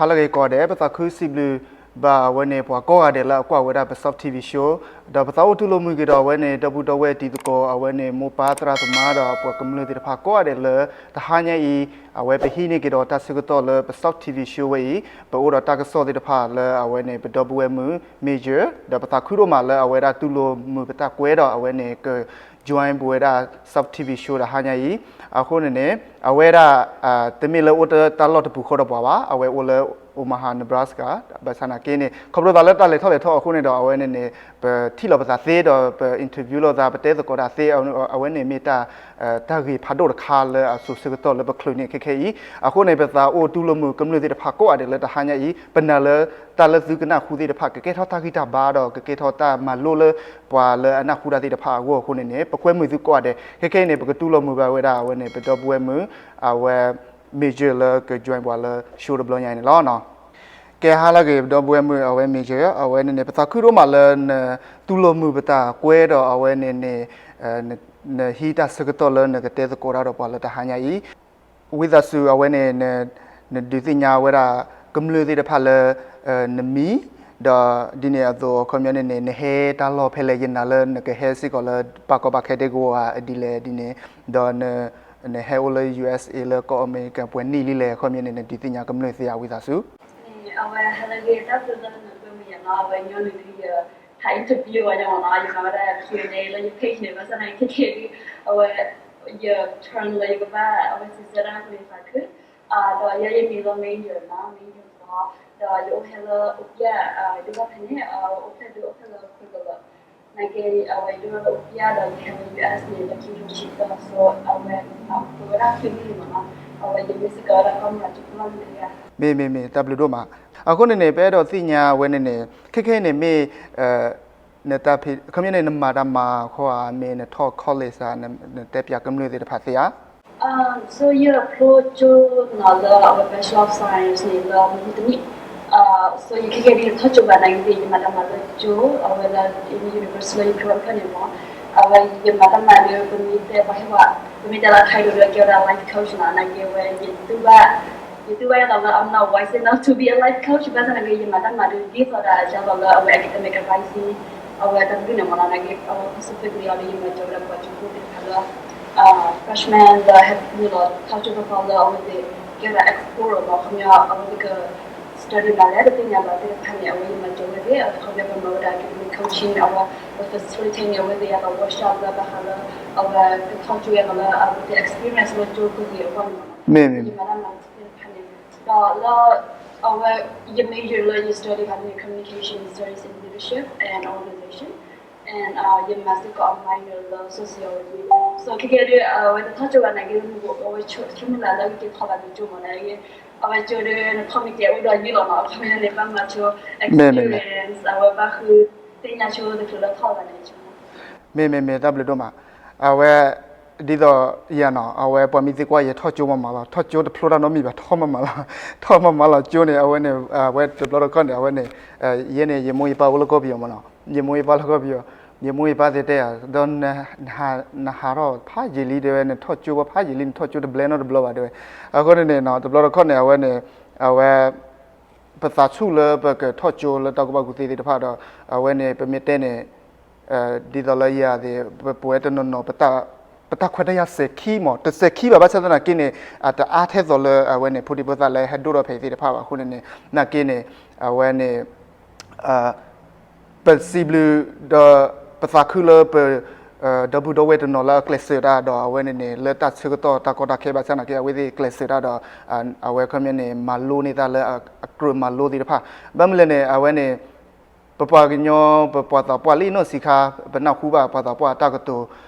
လၢဂ့ၤကိးဂၤဒဲး ပသးခုစံးဘျုးဘၣ်အဝဲန့ၣ် ပှၤကိးဂၤဒဲးလၢအကွၢ်ဝဲဒၣ်ပ Soft TV Show ဒီးပသးအိၣ်တူၢ်လိာ်မုာ်က့ၤဒီးအဝဲန့ၣ် ဒီပုၢ်ဒီဝဲၢ်တံၤသကိး အဝဲန့ၣ် မိၢ်ပၢ်သရၣ်သမါဒီး ပှၤကမျၢၢ်သ့ၣ်တဖၣ်ကိးဂၤဒဲးလၢ တဟါညါအံၤ အဝဲပဟံးန့ၢ်က့ၤဒီးတၢ်ဆၢကတီၢ်လၢပ Soft TV Show ဝဲအံၤ ပအိၣ်ဒီးတၢ်ကစီၣ်သ့ၣ်တဖၣ်လၢအဝဲန့ၣ် ပဒီပုၢ်ဝဲၢ်မုၣ် Major ဒီးပသးခုဒိၣ်မးလၢအဝဲဒၣ်တူၢ်လိာ်မုာ်ပတၢ်ကွဲဒီးအဝဲန့ၣ်က join ပဝဲဒၣ် Soft TV Show တဟါညါအံၤ, အဃိန့ၣ်န့ၣ် အဝဲဒၣ် တမ့ၢ်လၢအိၣ်တၢ်လီၢ်တပူၤဃီဒီးပှၤဘၣ်, အဝဲအိၣ်လၢ Omaha Nebraska ဘၣ်ဆၣ်နာ်က့န့ၣ် ခီဖျိသးလၢတၢ်လဲၤထီၣ်လဲၤထီအဃိန့ၣ်ဒီး အဝဲန့ၣ်န့ၣ် ပထံၣ်လီၤပသးသ့ဒီး ပ interview လိာ်သး ပတဲသကိးတၢ်သ့, အဝဲန့ၣ်မ့ၢ်တၢ် တၢ်ဂ့ၤဖးဒိၣ်တခါလၢအစိၤဆၢကတီၢ်လၢပချုးန့ၢ်ခဲခဲအံၤ, အဃိန့ၣ် ပသးအိၣ်တူၢ်လိာ်မုာ်ကမျၢၢ်သ့ၣ်တဖၣ်ကိးဂၤဒဲးလၢတဟါညါအံၤ ပနာ်လၢတၢ်လၢသုကနၢ်ဟူသ့ၣ်တဖၣ် ကကဲထီၣ်တၢ်ဂံၢ်တၢ်ဘါဒီး ကကဲထီၣ်တၢ်မၤလိလၢပှၤလၢအနၢ်ဟူတၢ်သ့ၣ်တဖၣ်အဂီၢ်အဃိန့ၣ်န့ၣ် ပကွဲမုာ်သုကိးဂၤဒဲး, ခဲခဲအံၤန့ၣ် ပကတူၢ်လိာ်မုာ်ဘၣ်ဝဲဒၣ်အဝဲန့ၣ် ပဒီပုၢ်ဝဲၢ်မုၣ် အဝဲ Major လၢက join ပှၤလၢ show တဘျီညါအံၤန့ၣ်လီၤ. ကဲဟါလၢအဂ့ၤ ပဒီပုၢ်ဝဲၢ်မုၣ် အဝဲ Major အဝဲန့ၣ်န့ၣ် ပသးခုဒိၣ်မးလၢနတူၢ်လိာ်မုာ်ပတၢ်ကွဲဒီးအဝဲန့ၣ်န့ၣ် နဟံးတၢ်ဆၢကတီၢ်လၢနကတဲသကိးတၢ်ဒီးပှၤလၢတဟါညါအံၤ, ဝံသးစူၤအဝဲန့ၣ် နဒုးသ့ၣ်ညါဝဲဒၣ် ကမျၢၢ်သ့ၣ်တဖၣ်လၢ နမံၤ, ဒီးဒ်န့ၣ်အသိးအခီပညီန့ၣ်န့ၣ် နဟဲတၢ်လီၢ်ဖဲလဲၣ် ယနာ်လၢနကဟဲစ့ၢ်ကီးလၢ ပၢ်ကီဘၣ်ခဲဒဲကဝီၤဧါ ဒ်လဲၣ်ဒ်န့ၣ်, ဒီး နဟဲအိၣ်လၢ ယူၣ်အၢၣ်စ်အ့ လၢကီၢ်အမဲရကၤပှဲၤနံၣ်လံလဲၣ် အခီပညီန့ၣ် နဒုးသ့ၣ်ညါကမျၢၢ်သ့ဧါ ဝံသးစူၤ. အဝဲဟါလၢအဂ့ၤ တၢ်ဘျုးလၢနကွဲမုာ်ယၤနီၤ, အဝဲညီနုၢ်ဒုးယ ဟး interview ဝဲညါမ့ၢ်နီၤ, ယမၤဝဲဒၣ် Q and A လၢယ page န့ၣ် ဘၣ်ဆၣ်သနာ်က့ခဲခဲအံၤဒုး အဝဲ ယ turn လၢယကဘၣ် အဝဲစံးဆၢတၢ်ဟးကွံာ်သးခု, ဒီးယဲယမံၤလၢ Major နီၤ, Major ဒီးယအိၣ်ဖဲလၢ Olympia ဒုးဘၣ်ဖဲန့ၣ် အိၣ်ဖျဲၣ်ဒုးအိၣ်ဖျဲၣ်လၢ Oakland နာ်က့ အဝဲယအိၣ်လၢ Olympia ဒီးယဟဲလၢ ယူၣ်အၢၣ်စ်အ့ လၢခံထိဆံသၢ so အဝဲ ပဝဲဒၣ်ခံမံၤမ့ၢ်နီၤ, အဝဲယမ့ၢ်စ့ၢ်ကီးဝဲဒၣ်ကီၢ်မၤတဖျၢၣ်န့ၣ်တဂၤ. မ့ၢ်မ့ၢ်မ့ၢ် တၢ်ဘျုးဒိၣ်မး. အဃိန့ၣ်န့ၣ် ပအဲၣ်ဒိးသ့ၣ်ညါဝဲန့ၣ်န့ၣ် ခဲခဲအံၤန့ၣ်မ့ၢ် နတၢ်ဖံး အခီပညီန့ၣ် နမၤတၢ်မၤဃီဧါ မ့ၢ်နထီၣ် college ဧါ, နတဲပၠးကမျၢၢ်သ့ၣ်တဖၣ်သ့ဧါ. So ယဖျိကၠိနီၤလၢအဝဲ Bachelor of Science န့ၣ် လၢမဟိတနံၣ်, so ယခဲခဲဒုးထီၣ်ကၠိဘၣ်နာ်က့ ယမၤတၢ်မၤလၢကၠိ အဝဲလၢ university လၢယဖျိတဖျၢၣ်န့ၣ်မ့ၢ် အဝဲယမၤတၢ်မၤဒုး ပမ့ၢ်တဲပှၤဟ့ၣ်ဝဲ ပမ့ၢ်တဲလၢ title ဒုးကဲဝဲဒၣ် life coach နီၤ, နာ်က့ဝဲ ယတူၢ်ဘၣ် ယတူၢ်ဘၣ်ယဲသိးလၢ I'm not wise enough to be a life coach ဘၣ်ဆၣ်နာ်က့ ယမၤတၢ်မၤဒုး ဒ်သိးဒီးယသိးလၢအဝဲ academic advice အဝဲတၢ်တဒုန့ၣ်မ့ၢ်နီၤ, နာ်က့ အဝဲ specifically အီၤဒုး ယမၤစၢၤဝဲဒၣ်ပှၤကၠိဖိသ့ၣ်တဖၣ်လၢ freshman လၢဟဲနုာ်လီၤထီၣ်ကၠိဖီဖီလၢအဝဲသ့ၣ် ကဲဝဲဒၣ် explore မ့ၢ် အခီပညီ အဝဲသ့ၣ်က study မနုၤလဲၣ် တသ့ၣ်ညါဘၣ်သ့ၣ်တဖၣ်န့ၣ် အဝဲယမၤစၢၤဝဲသ့ၣ် အခီပညီ ပမၤဝဲဒၣ် academic coaching အဝဲ ပ facilitate န့ၢ်အဝဲသ့ၣ်အသး workshop လၢဘၣ်ဃးလၢ အဝဲကထီၣ်ကၠိအသးလၢအဝဲသ့ၣ် experience လၢကၠိဖိသ့ၣ်အဂီၢ်န့ၣ်မ့ၢ်နီၤ, မ့ၢ်မ့ၢ်မ့ၢ် ယမၤတၢ်မၤသ့ၣ်တဖၣ်န့ၣ် ဒီးလၢ အဝဲ ယ major လၢယ study ဘၣ်န့ၣ် communication studies and leadership and organization and ယမၤစ့ၢ်ကီးအ minor လၢ sociology, so ခဲကဲဒုး အဝဲတထီၣ်ကၠိဘၣ်နာ်က့ လၢမူကအိၣ်ဝဲဆိမုၢ်လၢ်လၢကက့ၤထီၣ်ဘၣ်က့ၤကၠိမ့ၢ်နီၤ, အဝဲကၠိဒုး နထီၣ်မ့ၢ်ကဲအိၣ်ဒီးယုၢ်လီၤနီၤ, အခီပညီန့ၣ် ဘၣ်မၤဆိ experience အဝဲဘၣ်ဃုသ့ၣ်ညါဆိတချုးလၢထီၣ်ဘၣ်န့ၣ် မ့ၢ်မ့ၢ်မ့ၢ် တၢ်ဘျုးဒိၣ်မး, အဝဲ ဒ်သိးယၤနီၤ အဝဲပှၤမ့ၢ်သံကွၢ်ယထီၣ်ကၠိမးမးလီၤ, ထီၣ်ကၠိတဖျိတၢ်နီတမံၤဘၣ် ထီၣ်မးမးလီၤ, ထီၣ်မးမးလီၤကၠိန့ၣ် အဝဲန့ၣ် အဝဲတဘျီတခီၣ်န့ၣ် အဝဲန့ၣ် ယဲန့ၣ် ယမိၢ်ယပၢ်အိၣ်လၢကီၢ်ပယီၤမးနီၤ, ယမိၢ်ယပၢ်လၢကီၢ်ပယီၤ, ယမိၢ်ယပၢ်သ့ၣ်တဲယၤ ဒီး နဟးထီၣ်ဖးယံာ်လံတဲဝဲ နထီၣ်ကၠိဘၣ်ဖးယံာ်လံ နထီၣ်ကၠိတဘျဲနီတဘျီဘၣ်တဲဝဲ, အဃိန့ၣ်န့ၣ် တဘျီတခီၣ်န့ၣ် အဝဲန့ၣ် အဝဲ ပသးဆူၣ်လၢပကထီၣ်ကၠိလၢတၢ်ကူၣ်ဘၣ်ကူၣ်သ့သ့ၣ်တဖၣ်ဒီး အဝဲန့ၣ် ပမ့ၢ်တဲန့ၣ် ဒ်သိးလၢယၤသ့ၣ် ပဝဲတနီၤနီၤ ပတၢ်ခွဲးတၢ်ယာ်စဲၤခံမး တစဲၤခံဘၣ် ဘၣ်ဆၣ်သနာ်က့န့ၣ် အတအါထဲသိးလၢအဝဲန့ၣ် ဖိဒံဖိသၣ်လၢဟဲဒိၣ်ထီၣ်ဖဲအံၤသ့ၣ်တဖၣ်ဘၣ် အဃိန့ၣ်န့ၣ် နာ်က့န့ၣ် အဝဲန့ၣ် ပစံးဘျုးဒီး ပသးခုလၢပ ဒီပုၢ်ဒီဝဲၢ်တနီၤလၢအကျဲးစၢးတၢ်ဒီး အဝဲန့ၣ်န့ၣ် လၢတၢ်ဆၢကတီၢ်တၢ်ကီတၢ်ခဲဘၣ်ဆၣ်သနာ်က့ အဝဲသ့ၣ်ကျဲးစၢးတၢ်ဒီး အဝဲခီပညီန့ၣ် မၤလိန့ၢ်တၢ်လၢအကြၢးမၤလိသ့ၣ်တဖၣ် ဘၣ်မနုၤလဲၣ်န့ၣ် အဝဲန့ၣ် ပပှၤကညီ ပပှၤသးပှၢ်လၢအနီၢ်ဆံးခါ ပနၢ်ဟူဘၣ်ပှၤသးပှၢ်အတၢ်ကတိၤ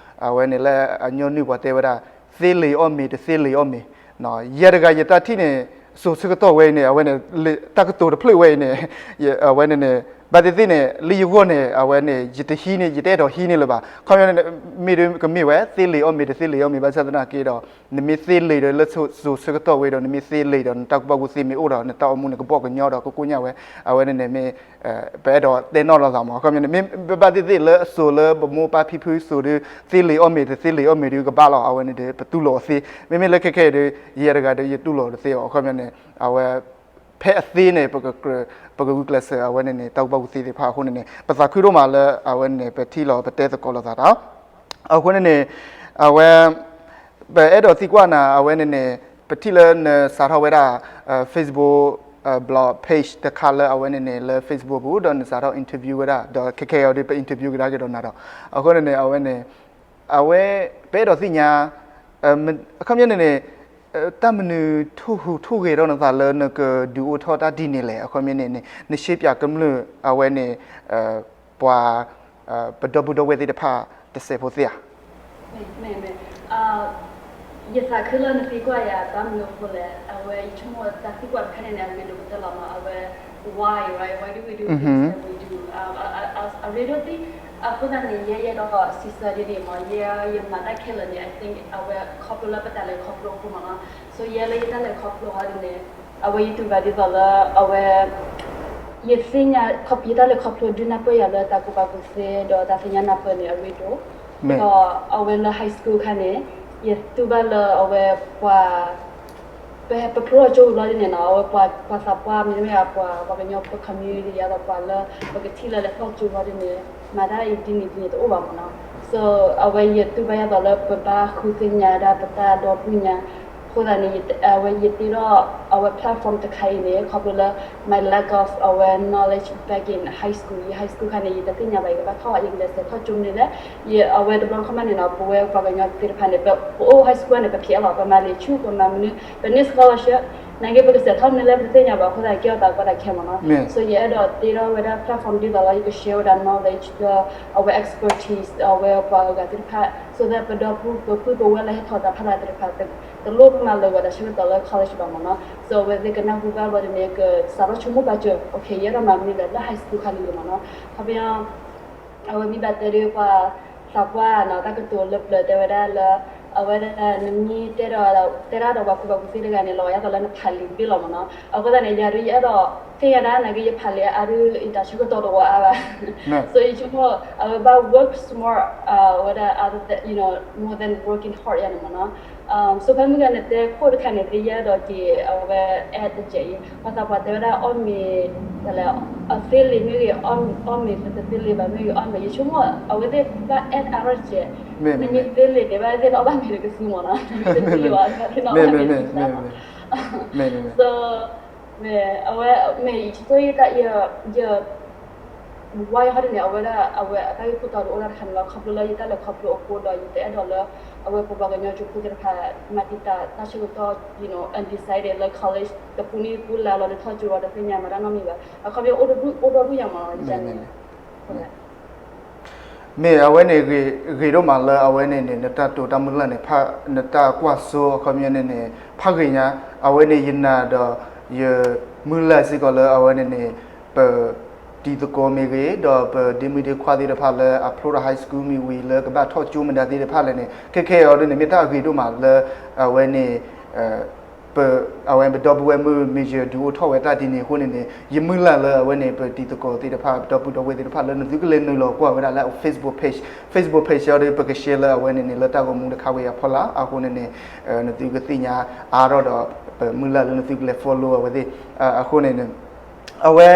အဝဲန့ၣ်လၢအညီနုၢ်ပှၤတဲဝဲဒၣ် သ့လံာ်အီၣ်မ့ၤတသ့လံာ်အီၣ်မ့ၤ ယဲတဂၤယတၢ်ထံၣ်န့ၣ် စိၤဆၢကတီၢ်ဝဲအံၤန့ၣ် အဝဲန့ၣ် တၢ်ကတိၤတဖျၢၣ်ဝဲအံၤန့ၣ် အဝဲန့ၣ်န့ၣ် ဘၣ်သ့ၣ်သ့ၣ်န့ၣ် လၢယဂီၢ်န့ၣ် အဝဲန့ၣ် ယတဟံးန့ၣ် ယတအဲၣ်ဒိးဟံးန့ၢ်လၢၤဘၣ် ခီပညီန့ၣ် မ့ၢ်ဒုးကမ့ၢ်ဝဲ သ့လံာ်အီၣ်မ့ၤတသ့လံာ်အီၣ်မ့ၤ ဘၣ်ဆၣ်သနာ်က့ဒီး နမ့ၢ်သ့လံာ်ဒီးလၢစိၤဆၢကတီၢ်ဝဲဒီး နမ့ၢ်သ့လံာ်ဒီး နတၢ်ကူၣ်ဘၣ်ကူၣ်သ့မ့ၢ်အိၣ်ဒီး နတၢ်အိၣ်မူန့ၣ် ကဘီၣ်ကညီဒီး ကကိညၣ်ဝဲ အဝဲန့ၣ်န့ၣ်မ့ၢ် ပအဲၣ်ဒိးတဲနီၣ်လိာ်သးမး ခီပညီန့ၣ် မ့ၢ်ဘၣ်သ့ၣ်သ့ၣ်လၢအစိၤလၢပမိၢ်ပၢ်ဖံဖုစိၤဒီး သ့လံာ်အီၣ်မ့ၤတသ့လံာ်အီၣ်မ့ၤဒီးကဘၣ်လီၤ အဝဲန့ၣ်ဒီး ပတူၢ်လိာ်အီၤသ့ မ့မ့ၢ်လၢခဲခဲအံၤဒီး ယဲတဂၤဒီး ယတူၢ်လိာ်တသ့အီၤ ခီပညီန့ၣ် အဝဲ ဖဲအသ့န့ၣ် ပကကြၢး ပကဂုာ်ကျဲးစၢးအဝဲန့ၣ်န့ၣ် တၢ်ကူၣ်ဘၣ်ကူၣ်သ့သ့ၣ်တဖၣ်အဃိန့ၣ်န့ၣ် ပသးခုဒိၣ်မးလၢအဝဲန့ၣ်န့ၣ် ပထံၣ်လိာ်ပတဲသကိးလိာ်သးတၢ် အဃိန့ၣ်န့ၣ် အဝဲ ပအဲၣ်ဒိးသံကွၢ်နၤ အဝဲန့ၣ်န့ၣ် ပထံၣ်လၢနစးထီၣ်ဝဲဒၣ် Facebook blog page တခါလၢအဝဲန့ၣ်န့ၣ် လၢ Facebook ပူၤ ဒီးနစးထီၣ် interview ဝဲဒၣ် ဒီးခဲခဲအံၤဒ်ပ interview ကဒါက့ၤဒီးနၤဒီး အဃိန့ၣ်န့ၣ် အဝဲန့ၣ် အဝဲ ပအဲၣ်ဒိးသ့ၣ်ညါ အခီပညီန့ၣ်န့ၣ် တၢ်မနုၤထိၣ်ဟူးထိၣ်ဂဲၤထီၣ်နသးလၢနကဒုးအိၣ်ထီၣ်တၢ်ဒ်န့ၣ်လဲၣ် အခီပညီန့ၣ်န့ၣ် နရှဲပၠးကမျၢၢ်အဝဲန့ၣ် ပှၤ ပဒီပုၢ်ဒီဝဲၢ်သ့ၣ်တဖၣ်တစဲးဖိသ့ဧါ. မ့ၢ် မ့ၢ် မ့ၢ် ယသးခုလၢနသံကွၢ်ယၤတၢ်မနုၤအဃိလဲၣ်, အဝဲယဆိကမိၣ်တၢ်သံကွၢ်တခါန့ၣ်န့ၣ် အရ့ဒိၣ်ကတၢၢ်လီၤမး, အဝဲ why, right? Why do we do things that we do? အရ့ဒိၣ်သ့ၣ် အဃိသတးန့ၣ် ယဲယအဲၣ်ဒိးစံးဆၢဒ်န့ၣ်မး, ယဲယမၤတၢ်ခဲလၢာ်န့ၣ် I think အဝဲခီဖျိလၢပတၢ်လဲၤခီဖျိအဃိမးနီၤ. So ယဲလၢယတၢ်လဲၤခီဖျိဟီဒ်န့ၣ် အဝဲယတူၢ်ဘၣ်ဒ်သိးလၢ အဝဲ ယသ့ၣ်ညါ ယတၢ်လဲၤခီဖျိဒုးနၢ်ပၢၢ်ယၤလၢတၢ်ကူၣ်ဘၣ်ကူၣ်သ့ ဒီးတၢ်သ့ၣ်ညါနၢ်ပၢၢ်န့ၣ်အရ့ဒိၣ်, ဒီးအဝဲလၢ high school အခါန့ၣ် ယတူၢ်ဘၣ်လၢအဝဲပှၤ ပ ပဖျိထီၣ်ကၠိဝံၤဘျီဒ်န့ၣ်နီၤ, အဝဲပှၤ ပှၤသးပှၢ်မ့တမ့ၢ် ပှၤ ပှၤကညီပ community အသိးပှၤလၢ ပကထံၣ်လၢလဲၤထီၣ်ကၠိဘျီဒ်န့ၣ် မၤတၢ်အံၤဒ်န့ၣ်ဒ်န့ၣ်တအိၣ်ဘၣ်မးနီၤ. So အဝဲယတူၢ်ဘၣ်ယၤသိးလၢပဘၣ်ဃုသ့ၣ်ညါဒၣ်ပတၢ်ဒီပုၢ်ညါ, အဃိသတးန့ၣ် အဝဲယတ့ထီၣ် အဝဲ platform တခါအံၤန့ၣ် ခီဖျိလၢ my lack of အဝဲ knowledge back in high school, ယ high school ခါန့ၣ် ယတသ့ၣ်ညါဘၣ် ယကဘၣ်ထီၣ် ယကလဲၤစဲးထီၣ်ကၠိမနုၤလဲၣ်, အဝဲတဘျီခီမးန့ၣ်နီၤ ပဝဲပှၤကညီသ့ၣ်တဖၣ်န့ၣ် ပ ပအိၣ် high school န့ၣ် ပဖျဲးလီၤ ပမၤလံာ်ဆူၣ် ပမၤမနုၤ ပန့ၢ် scholarship နာ်က့ပကစဲးထီၣ်မနုၤလဲၣ် ပတသ့ၣ်ညါဘၣ်အဃိသတး ကဲထီၣ်သးကွၢ်တၢ်ခဲမးနီၤ. So ယအဲၣ်ဒိးတ့ထီၣ်ဝဲဒၣ် platform ဒ်သိးလီၤ ယက share ဝဲဒၣ် knowledge ဒီးအဝဲ expertise အဝဲပှၤအဂၤသ့ၣ်တဖၣ် so that ပဒီပုၢ်ပပုၢ်ပဝဲၢ်လၢဟဲထီၣ်တၢ်ဖးသးသ့ၣ်တဖၣ် တလိၣ်မၤလၢာ်ဝဲတၢ်ဆၢကတီၢ်လၢ college ဘၣ်မးနီၤ. So အဝဲသ့ၣ်ကနၢ်ဟူဘၣ်ဘျီဒ်န့ၣ် ကစးထီၣ်ဆိကမိၣ်ပာ်စၢၤ okay ယအဲၣ်ဒိးမၤမနုၤလဲၣ်လၢ high school ခါန့ၣ်မးနီၤ. ခီပညီ အဝဲမ့ၢ်ဘၣ်တဲဒ်ပှၤသးပှၢ်နီၤ တၢ်ကတိၤလၢပျၢၤတဲဝဲဒၣ်လၢ အဝဲဒၣ်နမ့ၢ်တဲဒီး တဲဒၣ်ဒီးပှၤကူၣ်ဘၣ်ကူၣ်သ့တဂၤန့ၣ် လီၤဂာ်ဒ်သိးလၢနဖးလံာ်တဘ့ၣ်လီၤမးနီၤ. အဃိသတးန့ၣ် ယၤဒုးယအဲၣ်ဒိးသ့ၣ်ညါဒၣ် နာ်က့ယဖးလံာ်အါဒုး ယတၢ်ဆၢကတီၢ်တဝီအါဘၣ်. So ယဆိကမိၣ် အဝဲဘၣ် work smart ဝဲဒၣ် other than, you know, more than working hard ယၤန့ၣ်မးနီၤ. So ဖဲမုၢ်ဂၤနတဲခိၣ်တခါန့ၣ် ယအဲၣ်ဒိးက့ၤ အဝဲ add တစဲးအံၤ ပှၤသးပှၢ်တဲဝဲဒၣ်အီၣ်မ့ၤ တလဲၣ် အသ့လံာ်မ့ၢ်ဂ့ၤ အီၣ်မ့ၤတသ့လံာ်ဘၣ်မ့ၢ်ဂ့ၤ အီၣ်မ့ၤ ယဆိကမိၣ် အဝဲသ့ၣ်ဘၣ် add အါထီၣ်တစဲး နမ့ၢ်သ့လံာ်န့ၣ် ဘၣ်သ့ၣ်နီၣ်ဘၣ်မ့ၤတကသူမးနီၤ နမ့ၢ်သ့လံာ်ဘၣ် ဘၣ်သ့ၣ်နီၣ်ဘၣ်မ့ၤတကသူမးနီၤ. So မ့ၢ်အဝဲ မ့ၢ်ယဆိကမိၣ်ယတၢ် ယ why ဟီဒ်န့ၣ် အဝဲဒၣ် အဝဲအတၢ်ဂ့ၢ်ခိၣ်တီတအိၣ်ဒၣ်တခါန့ၣ်လီၤ. ခီဖျိလၢယတၢ်လဲၤခီဖျိအဃိဒီး ယတအဲၣ်ဒိးလၢ အဝဲပပှၤကညီကၠိဖိသ့ၣ်တဖၣ် မၤတံာ်တာ်တၢ်ဆၢကတီၢ် you know, undecided လၢ college တပူၤန့ၣ်ပူၤလၢလီၤ နထီၣ်ကၠိဒီးတသ့ၣ်ညါမၤတၢ်နီတမံၤဘၣ်. အခီပညီအိၣ်ဒီဒူၣ်ယၤမး ယတၢ်န့ၣ် မ့ၢ်အဝဲန့ၣ် ဂ့ၤဒိၣ်မးလၢအဝဲန့ၣ်န့ၣ် နတၢ်တိာ်တၢ်မုၢ်လၢ်န့ၣ် နတၢ်ကွၢ်စိအခီပညီန့ၣ်န့ၣ် ဖးဂ့ၤညါ အဝဲန့ၣ်ယနာ်ဒီး ယမုၢ်လၢ်စ့ၢ်ကီးလၢအဝဲန့ၣ်န့ၣ် ပတံၤသကိးမ့ၢ်ဂ့ၤ ဒီးပဒ့မုၣ်ဒ့ခွါသ့ၣ်တဖၣ်လၢအဖျိထီၣ် high school မ့ၢ်ဝံၤလၢကဘၣ်ထီၣ်ကၠိမတၤသ့ၣ်တဖၣ်လဲၣ်န့ၣ် ခဲခဲအံၤဒ်န့ၣ် မ့ၢ်တၢ်အဂ့ၤဒိၣ်မးလၢ အဝဲန့ၣ် ပ အဝဲပဒီပုၢ်ဝဲၢ်မုၢ် major ဒုးအိၣ်ထီၣ်ဝဲတၢ်ဒ်န့ၣ်အဃိန့ၣ်န့ၣ် ယမုၢ်လၢ်လၢအဝဲန့ၣ် ပတံၤသကိးသ့ၣ်တဖၣ် ပဒီပုၢ်ဒီဝဲၢ်သ့ၣ်တဖၣ်လၢနသုကလဲၤနုာ်လီၤကွၢ်ဝဲဒၣ်လၢ Facebook page, Facebook page အံၤဒီး ပက share လၢအဝဲန့ၣ်န့ၣ် လၢတၢ်ဂီၤမူတခါဝဲအံၤအဖီလာ်အဃိန့ၣ်န့ၣ် နသုကသ့ၣ်ညါအါထီၣ်ဒီး ပမုၢ်လၢ်လၢနသုကလဲၤ follow အဝဲသ့ၣ် အဃိန့ၣ်န့ၣ် အဝဲ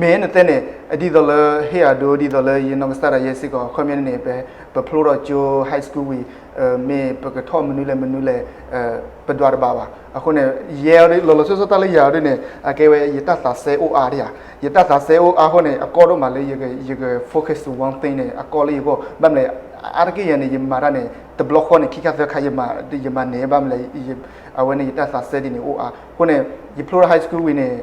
မ့ၢ်နတဲန့ၣ် ဒ်သိးလၢဟ့ၣ်အဒိ ဒ်သိးလၢယနီၢ်ကစၢ်ဒၣ်ယဲစ့ၢ်ကီး အခီပညီန့ၣ် ပ ပဖျိထီၣ်ကၠိ high school ဝံၤ မ့ၢ်ပကထီၣ်မနုၤလဲၣ်မနုၤလဲၣ် ပဒွးတဘၣ်ဘၣ်. အဃိန့ၣ် ယဲအံၤဒ် လီၤလီၤဆီဆီတၢ်လၢယၤအံၤဒ်န့ၣ် အကဲဝဲယတၢ်သးစဲအိၣ်အါဒံးဧါ. ယတၢ်သးစဲအိၣ်အါအဃိန့ၣ် အကီဒိၣ်မးလၢယက ယက focus to one thing န့ၣ် အကီလၢယဂီၢ် ဘၣ်မနုၤလဲၣ် အါတက့ၢ်ယၤန့ၣ် ယမၤတၢ်န့ၣ် တဘျီဃီန့ၣ် ခံခါသၢခါ ယမၤန့ၣ် ဘၣ်မနုၤလဲၣ် အဝဲန့ၣ် ယတၢ်သးစဲဒ်န့ၣ်အိၣ်အါ အဃိန့ၣ် ယဖျိထီၣ် high school ဝံၤန့ၣ်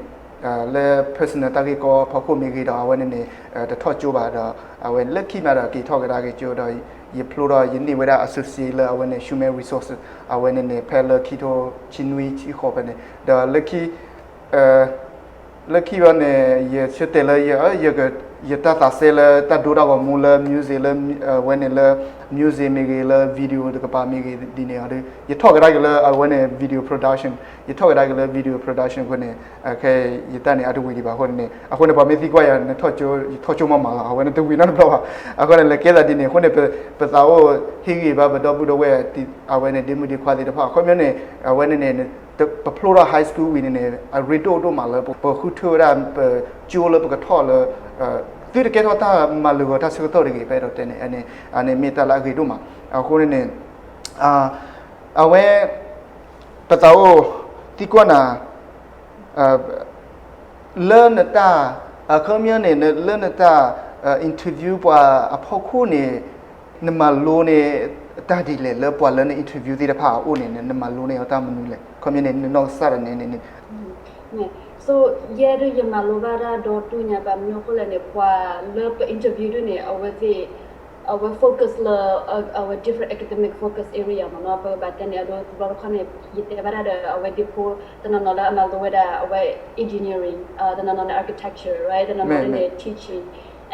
လၢ personal တၢ်ဂ့ၢ်ကီဖီခိၣ်မ့ၢ်ဂ့ၤဒီး အဝဲန့ၣ်န့ၣ် တထီၣ်ကၠိဘၣ်ဒီး အဝဲလၢခံမးဒီး က့ၤထီၣ်ကဒါက့ၤကၠိဒီး ယဖျိထီၣ် ယန့ၢ်ဝဲဒၣ် associate လၢအဝဲန့ၣ် human resource အဝဲန့ၣ်န့ၣ် ဖဲလၢခံထိဆံနွံဆံဃိးဖဲန့ၣ် ဒီးလၢခံ လၢခံဘၣ်န့ၣ် ယဆၢတဲာ်လၢယ ယက ယတၢ်သးစဲလၢတၢ်ဒိတၢ်ဂီၤမူလၢ music လၢ အဝဲန့ၣ်လၢ music မ့ၢ်ဂ့ၤ လၢ video တကပၤမ့ၢ်ဂ့ၤဒ်န့ၣ်အီၤဒီး ယထီၣ်ကဒါက့ၤလၢအဝဲန့ၣ် video production, ယထီၣ်ကဒါက့ၤလၢ video production အဃိန့ၣ် ခဲယတၢ်န့ၣ် အတဝံၤဒံးဘၣ်အဃိန့ၣ် အဃိန့ၣ် ပှၤမ့ၢ်သံကွၢ်ယၤ နထီၣ်ကၠိ ယထီၣ်ကၠိမးမးလီၤ, အဝဲန့ၣ်တဝံၤနီတဘျီဘၣ်. အဃိန့ၣ် လဲၤကဲသးဒ်န့ၣ် အဃိန့ၣ် ပသးအိၣ်ဟ့ၣ်ဂံၢ်ဘါပဒီပုၢ်ဒီဝဲၢ် အဝဲန့ၣ် ဒ့မုၣ်ဒ့ခွါသ့ၣ်တဖၣ် အခီပညီန့ၣ် အဝဲန့ၣ်န့ၣ် ပဖျိထီၣ် high school ဝံၤန့ၣ်န့ၣ် အရ့ဒိၣ်ဒိၣ်မးလၢ ပဃုထၢဝဲဒၣ် ပကၠိလၢပကထီၣ်လၢ သုတကဲထီၣ်တၢ်မၤလၢာ်ဂီၤတၢ်ဆၢကတီၢ်တဂ့ၤ ပအဲၣ်ဒိးတဲန့ၣ် အန့ၣ်မ့ၢ်တၢ်လၢအဂ့ၤဒိၣ်မး. အဃိန့ၣ်န့ၣ် အဝဲ ပသးအိၣ်သံကွၢ်နၤ လၢနတၢ် အခီပညီန့ၣ် လၢနတၢ် interview ပှၤအဖီခိၣ်န့ၣ် နမၤလိန့ၢ် တၢ်ဒ်လဲၣ် လၢပှၤလၢန interview သ့ၣ်တဖၣ်အအိၣ်န့ၣ် နမၤလိန့ၢ်အီၤတၢ်မနုၤလဲၣ်. အခီပညီန့ၣ် နနီၢ်ကစၢ်ဒၣ်န့ၣ်န့ၣ် So ယဲဒၣ်ယမၤလိဘၣ်တၢ်ဒီတူၢ်ညါ ဘၣ်မနုၤအဃိလဲၣ်န့ၣ် ပှၤလၢပ interview ဒၣ်န့ၣ် အဝဲသ့ၣ် အဝဲ focus လၢ အဝဲ different academic focus area မ့ၢ်နီၤ. ပကဘၣ်တဲန့ၣ် အဒိတဘျီတခီၣ်န့ၣ် ယတဲဘၣ်တၢ်ဒီး အဝဲဒၣ်ဖိ တနီၤနီၤလၢအမၤလိဝဲဒၣ် အဝဲ engineering, တနီၤနီၤန့ၣ် architecture, right? တနီၤနီၤန့ၣ် teaching,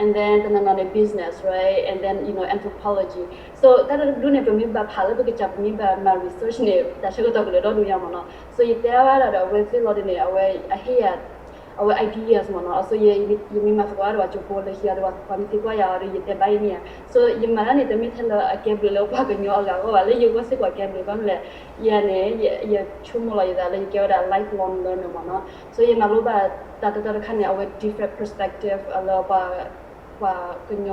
and then တနီၤနီၤန့ၣ် business, right? And then you know anthropology. So တၢ်တဒူၣ်န့ၣ် ပမ့ၢ်ဘၣ်ဖးလၢပကစၢ် ပမ့ၢ်ဘၣ်မၤ research န့ၣ် တၢ်ဆၢကတီၢ်ကလၢာ်ဒီဒူၣ်ညါမ့ၢ်နီၤ. So ယတဲဘၣ်တၢ်ဒီး အဝဲသ့ၣ်လီၤဒ်န့ၣ် အဝဲအဟ့ၣ်ယၤ အဝဲ ideas မ့ၢ်နီၤ. So ယမ့ၢ်မၤသကိးတၢ်ဒီးပှၤကၠိဖိလၢခံဂၤဒီး ပှၤမ့ၢ်သံကွၢ်ယၤအီၤဒီး ယတဲဘၣ်အံၤန့ၣ်ဧါ. So ယမၤတၢ်န့ၣ် တမ့ၢ်ထဲလၢအကဲဘျုးလၢပှၤကညီအဂၤအဂီၢ်ဘၣ်, လၢယဂီၢ်စ့ၢ်ကီးကဲဘျုး ဘၣ်မနုၤလဲၣ်, ယၤန့ၣ် ယဆိကမိၣ်လီၤယသးလၢယကဲဝဲဒၣ် lifelong learner မ့ၢ်နီၤ. So ယမၤလိဘၣ်တၢ်တတီတခါန့ၣ် အဝဲ different perspective လၢပှၤ ပှၤကညီ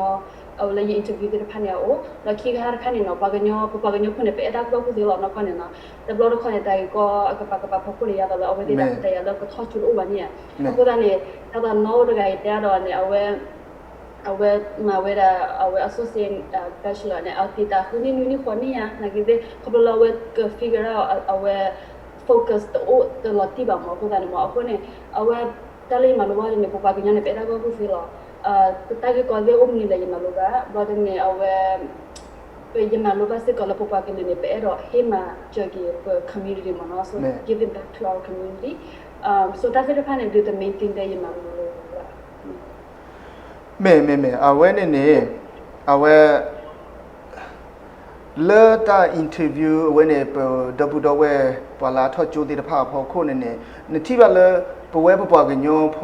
အဝဲလၢယ interview သ့ၣ်တဖၣ်န့ၣ်အအိၣ်, ဒီးခံခါတခါန့ၣ်နီၤ ပှၤကညီ ပပှၤကညီဖိန့ၣ် ပအဲၣ်တၢ်ကူၣ်ဘၣ်ကူၣ်သ့လီၤနီၢ်ကီၢ်န့ၣ်နီၤ. တဘျီတခီၣ်န့ၣ် တၢ်ဂ့ၢ်ကီအကပၤကပၤဖီခိၣ်န့ၣ် ယၤသိးလၢအဝဲသ့ၣ်တၢ်ခွဲးတၢ်ယာ်လၢကထီၣ်ကၠိတအိၣ်ဘၣ်န့ၣ်ဧါ. အဃိသတးန့ၣ် တၢ်သိးနီၢ်အိၣ်တဂၤအံၤတဲအါဒီးန့ၣ် အဝဲ အဝဲမၤဝဲဒၣ် အဝဲ associate bachelor န့ၣ် အသံတၢ်ဃုနံၣ်နွံနံၣ်ဃိးနံၣ်ဧါ နာ်က့သ့ၣ် ခီဖျိလၢအဝဲက figure out အဝဲ focus တအိၣ်တလီၤတံၢ်ဘၣ်မ့ၢ် အဃိသတးန့ၣ်မ့ၢ် အဃိန့ၣ် အဝဲ တၢ်လၢယမၤလိဘၣ်န့ၣ် ပပှၤကညီန့ၣ် ပအဲၣ်တၢ်ကူၣ်ဘၣ်ကူၣ်သ့လီၤ. တၢ်ဂ့ၢ်ကီသ့ၣ်အိၣ်မနုၤလဲၣ် ယမၤလိဘၣ် ဘျီဒ်န့ၣ် အဝဲ ယမၤလိဘၣ်စ့ၢ်ကီးလၢပပှၤကလုာ်န့ၣ် ပအဲၣ်ဒိးဟ့ၣ်မၤစၢၤက့ၤပ community မ့ၢ်နီၤ. So giving back to our community. So တၢ်သ့ၣ်တဖၣ်န့ၣ် ဒုး the main thing လၢယမၤလိဘၣ် မ့ၢ် မ့ၢ် မ့ၢ် အဝဲန့ၣ်န့ၣ် အဝဲ လၢတၢ် interview အဝဲန့ၣ် ပဒီပုၢ်ဒီဝဲၢ် ပှၤလၢအထီၣ်ကၠိသ့ၣ်တဖၣ်အဖီခိၣ်န့ၣ်န့ၣ် နထံၣ်ဘၣ်လၢ ပဝဲပပှၤကညီဖိ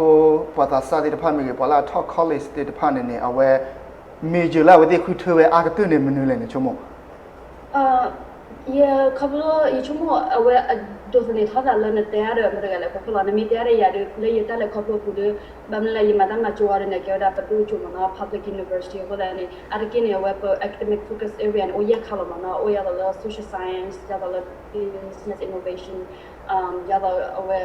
ပှၤသးစၢ်သ့ၣ်တဖၣ်မ့ၢ်ဂ့ၤ ပှၤလၢအထီၣ် college သ့ၣ်တဖၣ်န့ၣ်န့ၣ် အဝဲ major လၢအဝဲသ့ၣ်ဃုထၢဝဲအါကတၢၢ်န့ၣ် မနုၤလဲၣ်န့ၣ် ဆိကမိၣ် ယခီဖျိ ယဆိကမိၣ် အဝဲအဒိးသန့ၤထီၣ်သးလၢနတဲအါဒီးမတၤတဂၤလဲၣ် ခီဖျိလီၤ နမ့ၢ်တဲအါဒီးယၤဒီး လၢယတၢ်လဲၤခီဖျိအပူၤဒီး ဘၣ်မနုၤလဲၣ် ယမၤတၢ်မၤကၠိအီၤဒီးန့ၣ် ကဲဝဲဒၣ်ပဒိၣ်ကၠိမ့ၢ်နီၤ public university အဃိသတးန့ၣ် အါတက့ၢ်န့ၣ် အဝဲပ academic focus area န့ၣ် အိၣ်ယဲၢ်ခါလီၤမ့ၢ်နီၤ အိၣ်ယၤသိးလၢ social science ယၤသိးလၢ business innovation ယၤသိးအဝဲ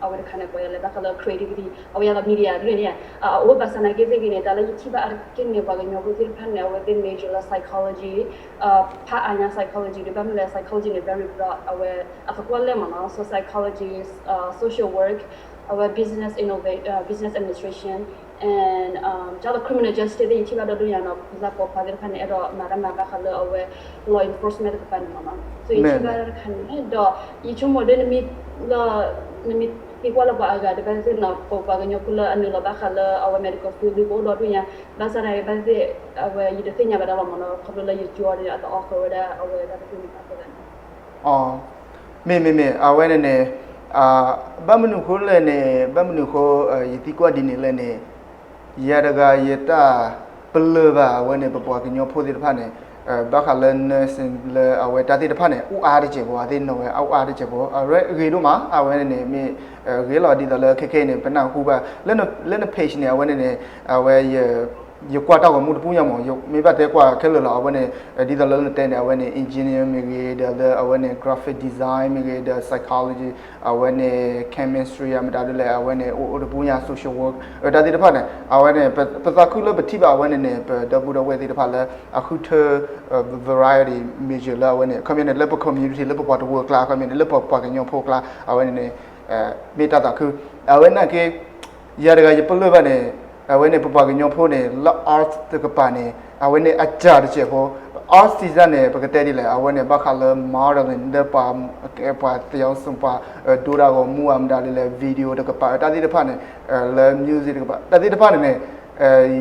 အဝဲတခါန့ၣ် ပှၤယၤလဲၤဘၣ်ဃးလၢ creativity အဝဲယၤသိး media ဒ်န့ၣ် အအိၣ်ဘၣ်ဆၣ်နာ်က့သ့ၣ်ဂ့ၤန့ၣ် တၢ်လၢယထံၣ်ဘၣ်အါတက့ၢ်န့ၣ် ပှၤကညီဖိသ့ၣ်တဖၣ်န့ၣ် အဝဲသ့ၣ် major လၢ psychology ဖးအါညါ psychology ဒီး ဘၣ်မနုၤလဲၣ် psychology န့ၣ် very broad အဝဲအသကွၢ်လဲၢ်မ့ၢ်နီၤ so psychology, social work, အဝဲ business innovation, business administration and ကၢ်လၢ criminal justice သ့ၣ် ယထံၣ်ဘၣ်ဒီဒိၣ်ညါနီၤ လၢပိာ်ခွါသ့ၣ်တဖၣ်န့ၣ် အဲၣ်ဒိးမၤတၢ်မၤဘၣ်ဃးလၢအဝဲ law enforcement တကပၤန့ၣ်မ့ၢ်နီၤ so ယထံၣ်ဘၣ်တၢ်တခါန့ၣ် ဒီးယဆိကမိၣ်ဒီးနမ့ၢ်လၢ နမ့ၢ်သံကွၢ်လၢပှၤအဂၤဒီး ဘၣ်သ့ၣ်သ့ၣ်နီၤ ပပှၤကညီဖိလၢအနုာ်လီၤဘၣ်ဃးလၢအဝဲ medical field ဒ်ပအိၣ်ဒီဒိၣ်ညါ ဘၣ်ဆၣ်သနာ်က့ ဘၣ်သ့ၣ်သ့ၣ် အဝဲယတသ့ၣ်ညါဘၣ်ဒၣ်လီၤမ့ၢ်နီၤ ခီဖျိလၢယကၠိအီၤဒီး အတ offer ဝဲဒၣ်အဝဲတၢ်တဖုန့ၣ်ဘၣ်အဃိသတးန့ၣ် မ့ၢ် မ့ၢ် မ့ၢ် အဝဲန့ၣ်န့ၣ် ဘၣ်မနုၤဃိလဲၣ်န့ၣ် ဘၣ်မနုၤဃိ ယသံကွၢ်ဒ်န့ၣ်လဲၣ်န့ၣ် ယၤတဂၤယတၢ်ပလၢၢ်ဘၣ် အဝဲန့ၣ် ပပှၤကညီဖိသ့ၣ်တဖၣ်န့ၣ် ဘၣ်ဃးလၢ nursing လၢအဝဲတၢ်သ့ၣ်တဖၣ်န့ၣ် အိၣ်အါတစဲးဖိ အသ့ၣ်နီၣ်ဝဲ အိၣ်အါတစဲးဖိ အရ့ဂ့ၤဒိၣ်မး အဝဲန့ၣ်န့ၣ် မ့ၢ်ဂ့ၤလီၤ ဒ်သိးလၢခဲခဲအံၤန့ၣ် ပနၢ်ဟူဘၣ် လၢန page န့ၣ် အဝဲန့ၣ်န့ၣ် အဝဲ ယကွၢ်တၢ်ဂီၤမူတပူၤညါမး မ့ၢ်ဘၣ်တဲကွၢ်ခဲလၢာ်လီၤ အဝဲန့ၣ် ဒ်သိးလၢနတဲန့ၣ် အဝဲန့ၣ် engineer မ့ၢ်ဂ့ၤ ဒီးလၢအဝဲန့ၣ် graphic design မ့ၢ်ဂ့ၤ ဒီး psychology အဝဲန့ၣ် chemistry အမတၤဒ်လဲၣ် အဝဲန့ၣ် အိၣ်အိၣ်တပူၤညါ social work တၢ်သ့ၣ်တဖၣ်န့ၣ် အဝဲန့ၣ် ပသးခုလၢပထံၣ်ဘၣ်အဝဲန့ၣ်န့ၣ် ပဒီပုၢ်ဒီဝဲၢ်သ့ၣ်တဖၣ်လၢ အဃုထၢ variety major လၢအဝဲန့ၣ် အခီပညီန့ၣ် လၢပ community လၢပပှၤတဝၢကျါ အခီပညီန့ၣ် လၢပပှၤကညီဖိကျါ အဝဲန့ၣ်န့ၣ် မ့ၢ်တၢ်သးခု အဝဲနာ်က့ ယၤတဂၤယပလၢၢ်ဘၣ်န့ၣ် အဝဲန့ၣ် ပပှၤကညီဖိန့ၣ် လၢ arts တကပၤန့ၣ် အဝဲန့ၣ်အစှၤတစဲးဖိ arts စံးစၢ်န့ၣ် ပကတဲဒ်လဲၣ် အဝဲန့ၣ် ဘၣ်ဃးလၢ modeling လၢပှၤ ပှၤသယီၤစူၤ ပှၤဒိတၢ်ဂီၤမူ အမတၤဒ်လဲၣ် video တကပၤ တၢ်သ့ၣ်တဖၣ်န့ၣ် လၢ music တကပၤ တၢ်သ့ၣ်တဖၣ်န့ၣ်န့ၣ်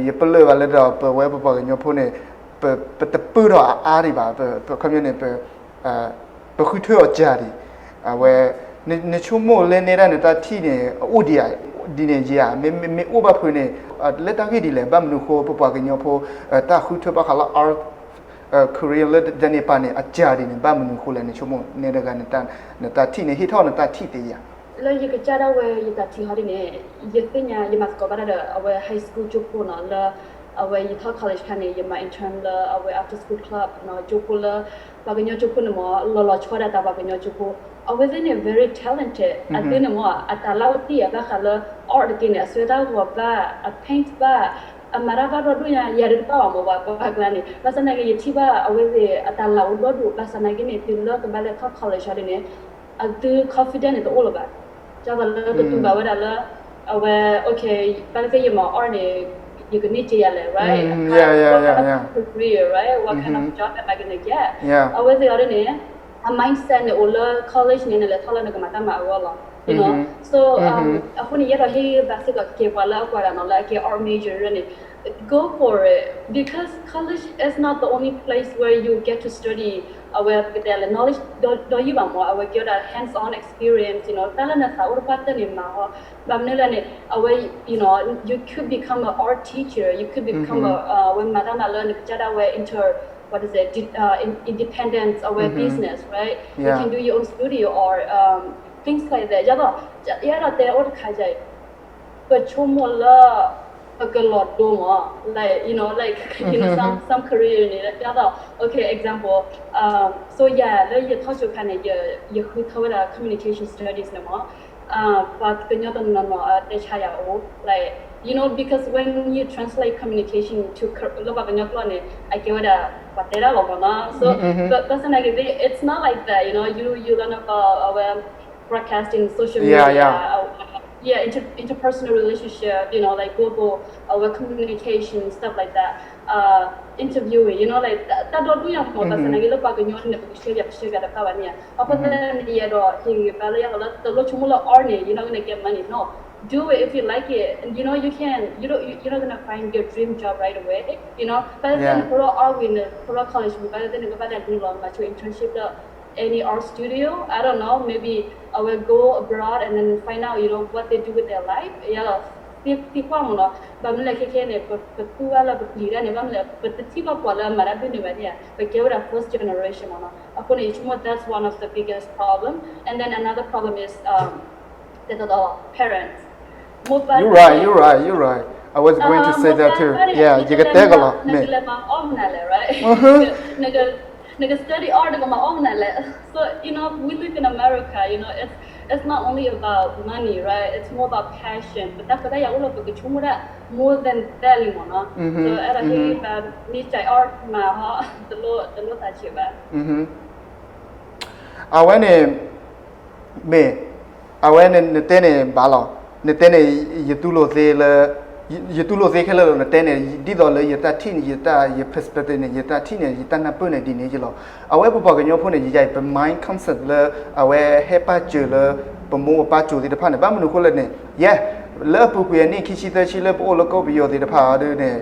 ယပလၢၢ်ဘၣ်လၢဒီး ပဝဲပပှၤကညီဖိန့ၣ် ပတပၢၢ်ထီၣ်အအါဒံးဘၣ်, ပခီပညီန့ၣ် ပဃုထၢအီၤစှၤဒံး. အဝဲ နဆိကမိၣ်လၢနဲဒၣ်နတၢ်ထံၣ်န့ၣ် အအိၣ်ဒံးဧါ, ဒ်န့ၣ်ယၤ မ့ၢ်အိၣ်ဘၣ်ဖုးန့ၣ် လၢတၢ်ဂ့ၢ်ဒ်လဲၣ်, ဘၣ်မနုၤဃိပပှၤကညီဖိ တၢ်ဃုထၢဘၣ်ဃးလၢ art, career လၢဒဲန့ၣ်ပၤန့ၣ် အစှၤဒံးန့ၣ် ဘၣ်မနုၤဃိလဲၣ်, နဆိကမိၣ်နဲဒၣ်ဂၤ နတၢ်ထံၣ်န့ၣ် ဟ့ၣ်ထီၣ်နတၢ်ထံၣ်သ့ဧါ. လၢယကစၢ်ဒၣ်ဝဲယတၢ်ထံၣ်ဟီဒ်န့ၣ် ယသ့ၣ်ညါ ယမၤသကိးဘၣ်တၢ်ဒီး အဝဲ high school ကၠိဖိနီၤ လၢ အဝဲယထီၣ် college ခါန့ၣ် ယမၤ intern လၢအဝဲ after school club နီၤ ကၠိဖိလၢ ပှၤကညီကၠိဖိန့ၣ်မ့ၢ် လီၤလီၤဆီဒၣ်တၢ်ပှၤကညီကၠိဖိ အဝဲသ့ၣ်န့ၣ် very talented အသ့ၣ်န့ၣ်မ့ၢ် အတၢ်လၢအအိၣ်တ့ၢ်အဘၣ်ဃးလၢ art တက့ၢ်န့ၣ် အစွဲတၢ်ဂီၤဘၣ် အ paint ဘၣ် အမၤတၢ်ဘၣ်ဒီဒူၣ်ညါ ယၤဒုးတဘၣ်ဘၣ်မ့ၢ် ပှၤပှၤကျါန့ၣ် ဘၣ်ဆၣ်သနာ်က့ ယထံၣ်ဘၣ်အဝဲသ့ၣ်အတၢ်လၢအအိၣ်ဒီဒူၣ် ဘၣ်ဆၣ်သနာ်က့န့ၣ် တုၤလၢကဘၣ်လဲၤထီၣ် college ဟီဒ်န့ၣ် အသု confident န့ၣ် တအိၣ်လၢၤဘၣ်. ဒ်သိးလၢကတူၢ်ဘၣ်ဝဲဒၣ်လၢ အဝဲ okay ဘၣ်သ့ၣ်သ့ၣ်ယမၤ art န့ၣ် ယကန့ၢ်က့ၤယၤလဲၣ် right? What kind of career, right? What kind of job am I gonna get? အဝဲသ့ၣ်အီၤဒ်န့ၣ် အ mindset န့ၣ် အိၣ်လၢ college န့ၣ် နလဲၤထီၣ်လၢနကမၤတၢ်မၤအဂီၢ်လီၤ. So အဃိန့ၣ် ယအဲၣ်ဒိးဟ့ၣ်ဂံၢ်ဘါစ့ၢ်ကီးက့ၤပှၤလၢအကွၢ်တၢ်နီၤ လၢအကဲ art major န့ၣ် go for it because college is not the only place where you get to study အဝဲပကတဲလၢ knowledge ဒီးယုၢ်ဘၣ်မ့ၢ် အဝဲကဲဝဲဒၣ် hands on experience, you know, တၢ်လၢနသးအိၣ်တဖၣ်တၢၢ်န့ၣ်မၤဟီ ဘၣ်မနုၤလဲၣ်န့ၣ် အဝဲ you know, you could become a art teacher, you could become a အဝဲမၤတၢ်မၤလၢနကစၢ်ဒၣ်ဝဲ inter what is it, independence အဝဲ business, right? You can do your own studio or things like that. ယဲဒီး ယအဲၣ်ဒိးတဲအိၣ်တခါယၤအံၤ ပဆိကမိၣ်လၢ ပကလီၤဒိမး like, you know, like, you know, some, some career န့ၣ် ယဲဒီး okay, example, so yeah, လၢယထီၣ်ကၠိခါန့ၣ် ယဃုထၢဝဲဒၣ် communication studies န့ၣ်မး ပှၤကညီတနီၤနီၤတဲဆါယၤအိၣ် like, you know, because when you translate communication to လၢပှၤကညီကျိာ်န့ၣ် အကဲဝဲဒၣ် ပှၤတဲတၢ်လီၤမးနီၤ so ဘၣ်ဆၣ်သနာ်က့ it's not like that, you know, you, you learn about အဝဲ broadcasting, social media, yeah, inter, interpersonal relationship, you know, like global, uh, communication, stuff like that. Uh, interviewing, you know, like တၢ်ဒီဒူၣ်ညါမး ဘၣ်ဆၣ်သနာ်က့လၢပှၤကညီန့ၣ် ပကဆှၢယၤ ပဆှၢယၤတဖၣ်ဘၣ်န့ၣ် အဃိသတးန့ၣ် ယအဲၣ်ဒိးဟ့ၣ်ဂံၢ်ဘါလၢယၤလီၤလၢ တလိၣ်ဆိကမိၣ်လၢ art န့ၣ် you're not gonna get money, no. Do it if you like it. And you know, you can, you don't, you, you're not gonna find your dream job right away, you know. ဘၣ်သ့ၣ်သ့ၣ်နဖျိထီၣ် art ဝံၤ နဖျိထီၣ် college ဝံၤ ဘၣ်သ့ၣ်သ့ၣ်နကဘၣ်လဲၤနုာ်လီၤမၤဆိ internship လၢ any art studio, I don't know, maybe I will go abroad and then find out, you know, what they do with their life. ယဲဒီး သံကွၢ်မးနီၤ ဘၣ်မနုၤလဲၣ်ခဲခဲန့ၣ် ပသူဘၣ်လၢပပျံၤတၢ်န့ၣ် ဘၣ်မနုၤလဲၣ် ပတထံၣ်ဘၣ်ပှၤလၢအမၤတၢ်ဒ်န့ၣ်ဘၣ်န့ၣ် ပကဲဝဲဒၣ် first generation မးနီၤ အဃိန့ၣ် ယဆိကမိၣ် that's one of the biggest problem. And then another problem is, um, တဲတီတီ parents, မိၢ်ပၢ် You're right, you're right, you're right. I was going to say that too. Yeah, ယကတဲကလီၤ မ့ၢ် နကလဲၤမၤအီၣ်မနုၤလဲၣ် right? နက study art နကမၤအီၣ်မနုၤလဲၣ် so, you know, we live in America, you know, it's, it's not only about money, right? It's more about passion. ပတၢ်ခွဲးတၢ်ယာ်အိၣ်လၢပကဆိကမိၣ်တၢ် more than that လံမးနီၤ so အဲၣ်ဒိးဟ့ၣ်ဂံၢ်ဘါ မ့ၢ် art မၤဟီ တလိၣ် တလိၣ်သးဆံးဘၣ် အဝဲန့ၣ် မ့ၢ် အဝဲန့ၣ် နတဲန့ၣ်ဘၣ်လီၤ. နတဲန့ၣ် ယတူၢ်လိာ်သ့လၢ ယတူၢ်လိာ်သ့ခဲလၢာ်လီၤ. နတဲန့ၣ် ဒ်သိးလၢယတၢ်ထံၣ်န့ၣ် ယတၢ် ယ perspective န့ၣ် ယတၢ်ထံၣ်န့ၣ် ယတၢ်နၢ်ပၢၢ်န့ၣ် ဒ်န့ၣ်ယလီၤ. အဝဲပပှၤကညီဖိန့ၣ် ယယၤအံၤ ပ mind concept လၢ အဝဲဟဲပာ်စၢၤလၢ ပမိၢ်ပပၢ်ကၠိသ့ၣ်တဖၣ်န့ၣ် ဘၣ်မနုၤအဃိလဲၣ်န့ၣ် ယဲ လၢအပူၤကွံာ်အနံၣ်ခံဆံသၢဆံလၢပအိၣ်လၢကီၢ်ပယီၤသ့ၣ်တဖၣ်အီၤဒ်န့ၣ်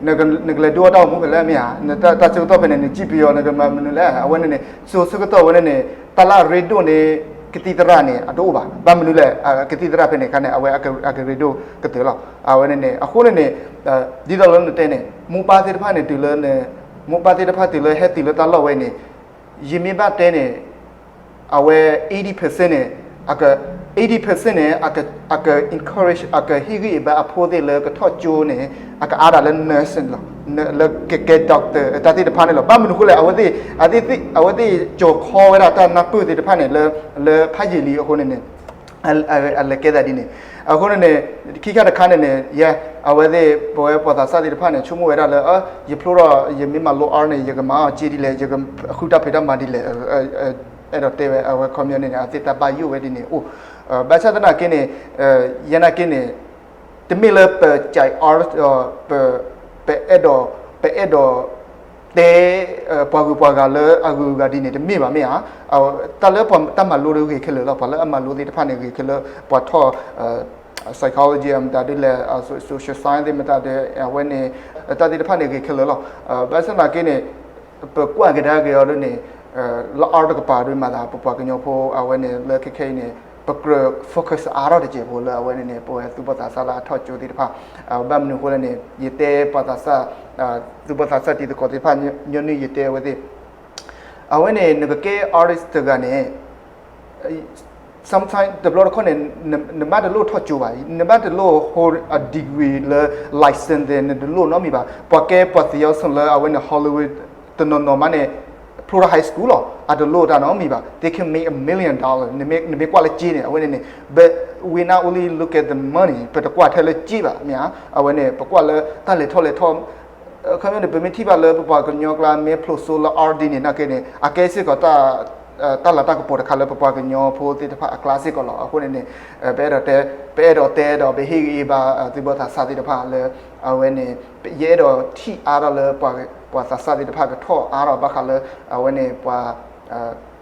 နကလဲၤဒိအတၢ်အိၣ်မူဖဲလဲၣ်မ့ၢ်ဧါ. တၢ်ဆၢကတီၢ်ဖဲန့ၣ် နစံၣ်ပယီၤ နကမၤမနုၤလဲၣ်. အဝဲန့ၣ်န့ၣ် စိၤဆၢကတီၢ်ဝဲန့ၣ်န့ၣ် တၢ်လၢအရ့ဒိၣ်န့ၣ် ကသံၣ်သရၣ်န့ၣ် အတအိၣ်ဘၣ်. ဘၣ်မနုၤလဲၣ် ကသံၣ်သရၣ်ဖဲန့ၣ်အခါန့ၣ် အဝဲအကရ့ဒိၣ်ကတၢၢ်လီၤ. အဝဲန့ၣ်န့ၣ် အဃိန့ၣ်န့ၣ် ဒ်သိးလၢနတဲန့ၣ် မိၢ်ပၢ်သ့ၣ်တဖၣ်န့ၣ် တုၤလၢ မိၢ်ပၢ်သ့ၣ်တဖၣ်တုၤလၢဟဲတုၤလၢတၢ်လီၢ်ဝဲန့ၣ် ယမ့ၢ်ဘၣ်တဲန့ၣ် အဝဲ eighty percent န့ၣ် အက eighty percent န့ၣ် အက encourage အကဟ့ၣ်ဂံၢ်ဘါအဖိသ့ၣ်လၢကထီၣ်ကၠိန့ၣ် အကအါဒၣ်လၢ nursing လီၤ. လၢကကဲ doctor တၢ်သ့ၣ်တဖၣ်န့ၣ်လီၤ. ဘၣ်မနုၤအဃိလဲၣ် အဝဲသ့ၣ် အဝဲသ့ၣ်ကၠီၤခီဝဲဒၣ်တၢ်နၢ်ပၢၢ်သ့ၣ်တဖၣ်န့ၣ် လၢ လၢဖးယံာ်လံအဃိန့ၣ်န့ၣ် အလဲၤကဲသးဒ်န့ၣ် အဃိန့ၣ်န့ၣ် ခံခါတခါန့ၣ်န့ၣ် ယဲ အဝဲသ့ၣ် ပဝဲပှၤသးစၢ်သ့ၣ်တဖၣ်န့ၣ် ဆိကမိၣ်ဝဲဒၣ်လၢ ယဖျိထီၣ် ယမ့ၢ်မၤလိ art န့ၣ် ယကမၤအီၣ်ကၠ့ဒ်လဲၣ် ယကဃုတၢ်ဖံးတၢ်မၤဒ်လဲၣ် အဲၣ်ဒိးတဲဝဲ အဝဲခီပညီန့ၣ်န့ၣ် အသ့ၣ်တၢ်ဘၣ်ယိၣ်ဝဲဒ်န့ၣ်အိၣ် ဘၣ်ဆၣ်သနာ်က့န့ၣ် ယဲနာ်က့န့ၣ် တမ့ၢ်လၢပကၠဲး art ပအဲၣ်ဒိး ပအဲၣ်ဒိး တဲ ပှၤဂုၤပှၤဂၤလၢအဂုၤအဂၤဒ်န့ၣ် တမ့ၢ်ဘၣ်မ့ၢ်ဧါ. တၢ်လၢပှၤတၢ်မၤလိဒီးဂ့ၤခဲလၢာ်လီၤ. ပှၤလၢအမၤလိသ့ၣ်တဖၣ်န့ၣ် ဂ့ၤခဲလၢာ် ပှၤထီၣ် psychology မတၤဒ်လဲၣ် social science သ့ၣ်မတၤဒ် အဝဲန့ၣ် တၢ်သ့ၣ်တဖၣ်န့ၣ်ဂ့ၤခဲလၢာ်လီၤ. ဘၣ်ဆၣ်သနာ်က့န့ၣ် ပကွၢ်ကဒါက့ၤအီၤဒ်န့ၣ် လၢ art တကပၤဒ်မၤသး ပပှၤကညီဖိအဝဲန့ၣ်လၢခဲခဲအံၤန့ၣ် ပကြၢး focus အါထီၣ်တစဲးဖိလၢအဝဲန့ၣ်န့ၣ် ပဝဲသူၣ်ဘီၣ်သးစၢ်လၢအထီၣ်ကၠိသ့ၣ်တဖၣ် ဘၣ်မနုၤအဃိလဲၣ်န့ၣ် ယတဲပှၤသးစၢ် သူၣ်ဘီၣ်သးစၢ်တံၤသကိးသ့ၣ်တဖၣ် ညီနုၢ်ယတဲအဝဲသ့ၣ် အဝဲန့ၣ် နကကဲ artist တဂၤန့ၣ် sometimes တဘျီတခီၣ်န့ၣ် နဘၣ်တလိၣ်ထီၣ်ကၠိဘၣ်, နဘၣ်တလိၣ် hold a degree လၢ license သ့ၣ် နတလိၣ်နီတမံၤဘၣ်. ပှၤကဲပှၤသယီဆူၣ်လၢအဝဲန့ၣ် Hollywood တနီၤနီၤမးန့ၣ် ဖျိထီၣ် high school လီၤ, အတလိၣ်တၢ်နီတမံၤဘၣ်. They can make a million dollar နမ့ၢ်ကွၢ်လၢကၠ့န့ၣ် အဝဲန့ၣ်န့ၣ် but we not only look at the money ပတကွၢ်ထဲလၢကၠ့ဘၣ် မ့ၢ်ဧါ. အဝဲန့ၣ် ပကွၢ်လၢတၢ်လဲၤထီၣ်လဲၤထီ ခီမ့ၢ်န့ၣ် ပမ့ၢ်ထံၣ်ဘၣ်လၢပပှၤကညီကျါမ့ၢ်ဖျိးစိလၢ R D န့ၣ် နာ်က့န့ၣ် အကဲစ့ၢ်ကီး တၢ်လၤတၢ်ကပီၤတခါလၢပပှၤကညီဖိသ့ၣ်တဖၣ်အကျါစ့ၢ်ကီးလီၤ. အဃိန့ၣ်န့ၣ် ပအဲၣ်ဒိးတဲ ပအဲၣ်ဒိးတဲဒီးပဟ့ၣ်ဂံၢ်ဟ့ၣ်ဘါ သုးဘီၣ်သးစၢ်သ့ၣ်တဖၣ်လၢ အဝဲန့ၣ် ယအဲၣ်ဒိးထံၣ်အါထီၣ်လၢ ပှၤသးစၢ်သ့ၣ်တဖၣ်ကထီၣ်အါထီၣ်ဘၣ်ဃးလၢ အဝဲန့ၣ်ပှၤ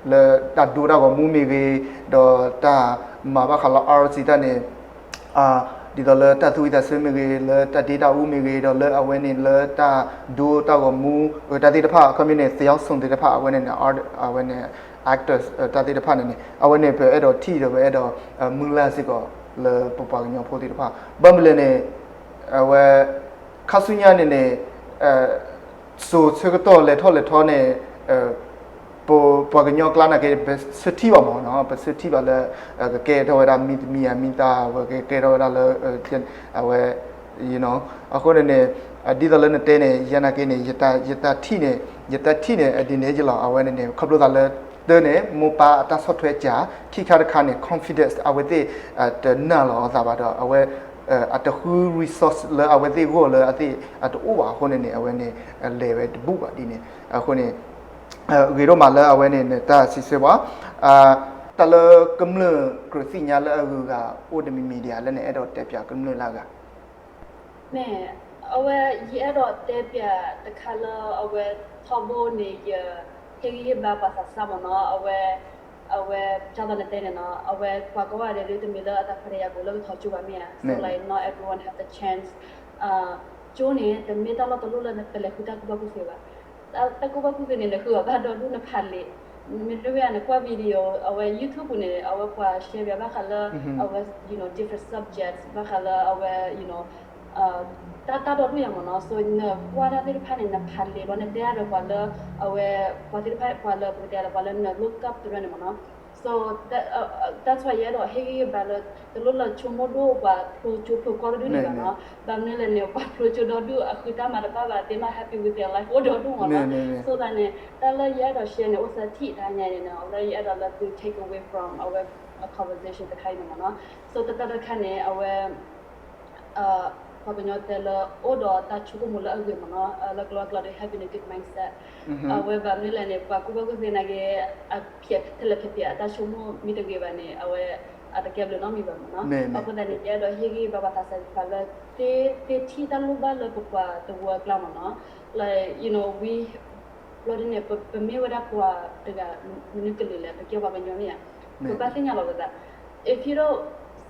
လၢတၢ်ဒိတၢ်ဂီၤမူမ့ၢ်ဂ့ၤ, ဒီးတၢ်မၤဘၣ်ဃးလၢ R C တၢ်န့ၣ် ဒ်သိးလၢတၢ်သူၣ်ဝံၣ်သးဆၢမ့ၢ်ဂ့ၤ, လၢတၢ်ဒ့တၢ်အူမ့ၢ်ဂ့ၤ, ဒီးလၢအဝဲန့ၣ်လၢတၢ်ဒိတၢ်ဂီၤမူ တၢ်သ့ၣ်တဖၣ် ခီမ့ၢ်န့ၣ် သယီဆူၣ်သ့ၣ်တဖၣ် အဝဲန့ၣ်န့ၣ် အဝဲန့ၣ် actors တၢ်သ့ၣ်တဖၣ်န့ၣ်န့ၣ် အဝဲန့ၣ် ပအဲၣ်ဒိးထံၣ်ဒီးပအဲၣ်ဒိး မုၢ်လၢ်စ့ၢ်ကီးလၢပပှၤကညီဖိသ့ၣ်တဖၣ် ဘၣ်မနုၤလဲၣ်န့ၣ် အဝဲ ခါဆူညါန့ၣ်န့ၣ် စိၤဆၢကတီၢ်လဲၤထီၣ်လဲၤထီန့ၣ် ပပှၤကညီကျါနာ်က့ ပဆၢထံၣ်ဘၣ်မးနီၤ, ပဆၢထံၣ်ဘၣ်လၢ ကကဲထီၣ်ဝဲဒၣ်မံၤတမံၤဧါ မံၤသၣ် ဝဲကကဲထီၣ်ဝဲဒၣ်လၢ အဝဲ အဃိန့ၣ်န့ၣ် ဒ်သိးလၢနတဲန့ၣ် ယနာ်က့န့ၣ် ယတၢ်ထံၣ်န့ၣ် ယတၢ်ထံၣ်န့ၣ် ဒ်န့ၣ်ယလီၤ အဝဲန့ၣ်န့ၣ် ခီဖျိသးလၢ တၢ်န့ၣ် မိၢ်ပၢ်အတၢ်ဆီၣ်ထွဲစှၤ ခံခါတခါန့ၣ် confidence အဝဲသ့ၣ် တနၢ်လီၤအသးဘၣ်ဒီး အဝဲ အတဃု resource လၢအဝဲသ့ၣ်ဂီၢ်လၢအသ့ၣ်အတအိၣ်ဘၣ်အဃိန့ၣ်န့ၣ် အဝဲန့ၣ် လဲၤဝဲတဘူၣ်ဘၣ်ဒ်န့ၣ် အဃိန့ၣ် ဂ့ၤဒိၣ်မးလၢအဝဲန့ၣ် နတၢ်စံးဆၢပှၤ တၢ်လၢကမျၢၢ်ကြၢးသ့ၣ်ညါလၢအဂုၤအဂၤအိၣ်တမံၤမံၤဒံးဧါ လၢနအဲၣ်ဒိးတဲပၠးကမျၢၢ်လၢအဂၤ မ့ၢ် အဝဲယအဲၣ်ဒိးတဲပၠးတခါလၢအဝဲထီဘိန့ၣ် ယဟ့ၣ်ဂံၢ်ဟ့ၣ်ဘါပှၤသးစၢ်မးနီၤ အဝဲ အဝဲ ကၢ်သိးနတဲန့ၣ်နီၤ အဝဲပှၤကိးဂၤဒဲးဒ်တမ့ၢ်လၢအတၢ်ခွဲးတၢ်ယာ် ဘူးလၢကထီကၠိဘၣ်မ့ၢ်ဧါ so like not everyone have the chance ကၠိန့ၣ် တမ့ၢ်တၢ်လီၢ်တလီၢ်လၢနကလဲၤဃုတၢ်ကူၣ်ဘၣ်ကူၣ်သ့ဘၣ် တၢ်ကူၣ်ဘၣ်ကူၣ်သ့န့ၣ် နဃုအီၤဘၣ်ဒီဒူၣ်နဖးလံာ် မ့တမ့ၢ်နကွၢ် video အဝဲ YouTube ပူၤန့ၣ် အဝဲပှၤ share ဘၣ်ဃးလၢ အဝဲ you know different subjects ဘၣ်ဃးလၢအဝဲ တၢ်တၢ်ဒီဒူၣ်ယၤမးနီၤ so နကွၢ်တၢ်သ့ၣ်တဖၣ်န့ၣ် နဖးလံာ်ဘျီ နတဲအါဒီးပှၤလၢ အဝဲ ပှၤသ့ၣ်တဖၣ်ပှၤလၢပကတဲလၢပှၤလၢန look up တရၢန့ၣ်မးနီၤ so that's why ယအဲၣ်ဒိးဟ့ၣ်ဂံၢ်ဟ့ၣ်ဘါလၢ တလိၣ်လၢဆိကမိၣ်ဒိၣ်ပှၤဖျိကၠိဖျိကီၢ်တဒူၣ်န့ၣ်ဘၣ်နီၤ ဘၣ်မနုၤလဲၣ်န့ၣ် ပှၤဖျိကၠိဒီဒူၣ်အဃုတၢ်မၤတဘၣ်ဘၣ် they not happy with their life အိၣ်ဒီဒူၣ်မးနီၤ so that န့ၣ် တၢ်လၢယအဲၣ်ဒိး share န့ၣ် အိၣ်သၢထံၣ်တဟါညါန့ၣ်နီၤ လၢယအဲၣ်ဒိးလၢသု take away from အဝဲ conversation တခါအံၤန့ၣ်မးနီၤ so တၢ်တခါန့ၣ် အဝဲ ပှၤကညီတဲလၢ အိၣ်ဒီးတၢ်ဆိကမိၣ်လၢအဂ့ၤမးနီၤ လၢကလီကလီဒီး having a good mindset အဝဲဘၣ်မနုၤလဲၣ်န့ၣ် ပှၤကူၣ်ဘၣ်ကူၣ်သ့နာ်က့ အဖျဲးထဲလဲၣ်ဖျဲးဖျဲး အတၢ်ဆိကမိၣ်မ့ၢ်တဂ့ၤဘၣ်န့ၣ် အဝဲ အတကဲဘျုးနီတမံၤဘၣ်မးနီၤ အဃိသတးန့ၣ် ယအဲၣ်ဒိးဟ့ၣ်ဂံၢ်ဘါပှၤသးစၢ်သ့ၣ်တဖၣ်လၢ သ့သ့ထံၣ်တၢ်လိၣ်ဘၣ်လၢပပှၤတဝၢအကျါမးနီၤ like you know we ဘျီဒ်န့ၣ် ပမ့ၢ်ဝဲဒၣ်ပှၤတဂၤ မနုၤကလုာ်လဲၣ် ပကဲပှၤကညီမ့ၢ်ဧါ ပဘၣ်သ့ၣ်ညါလီၤပသး if you don't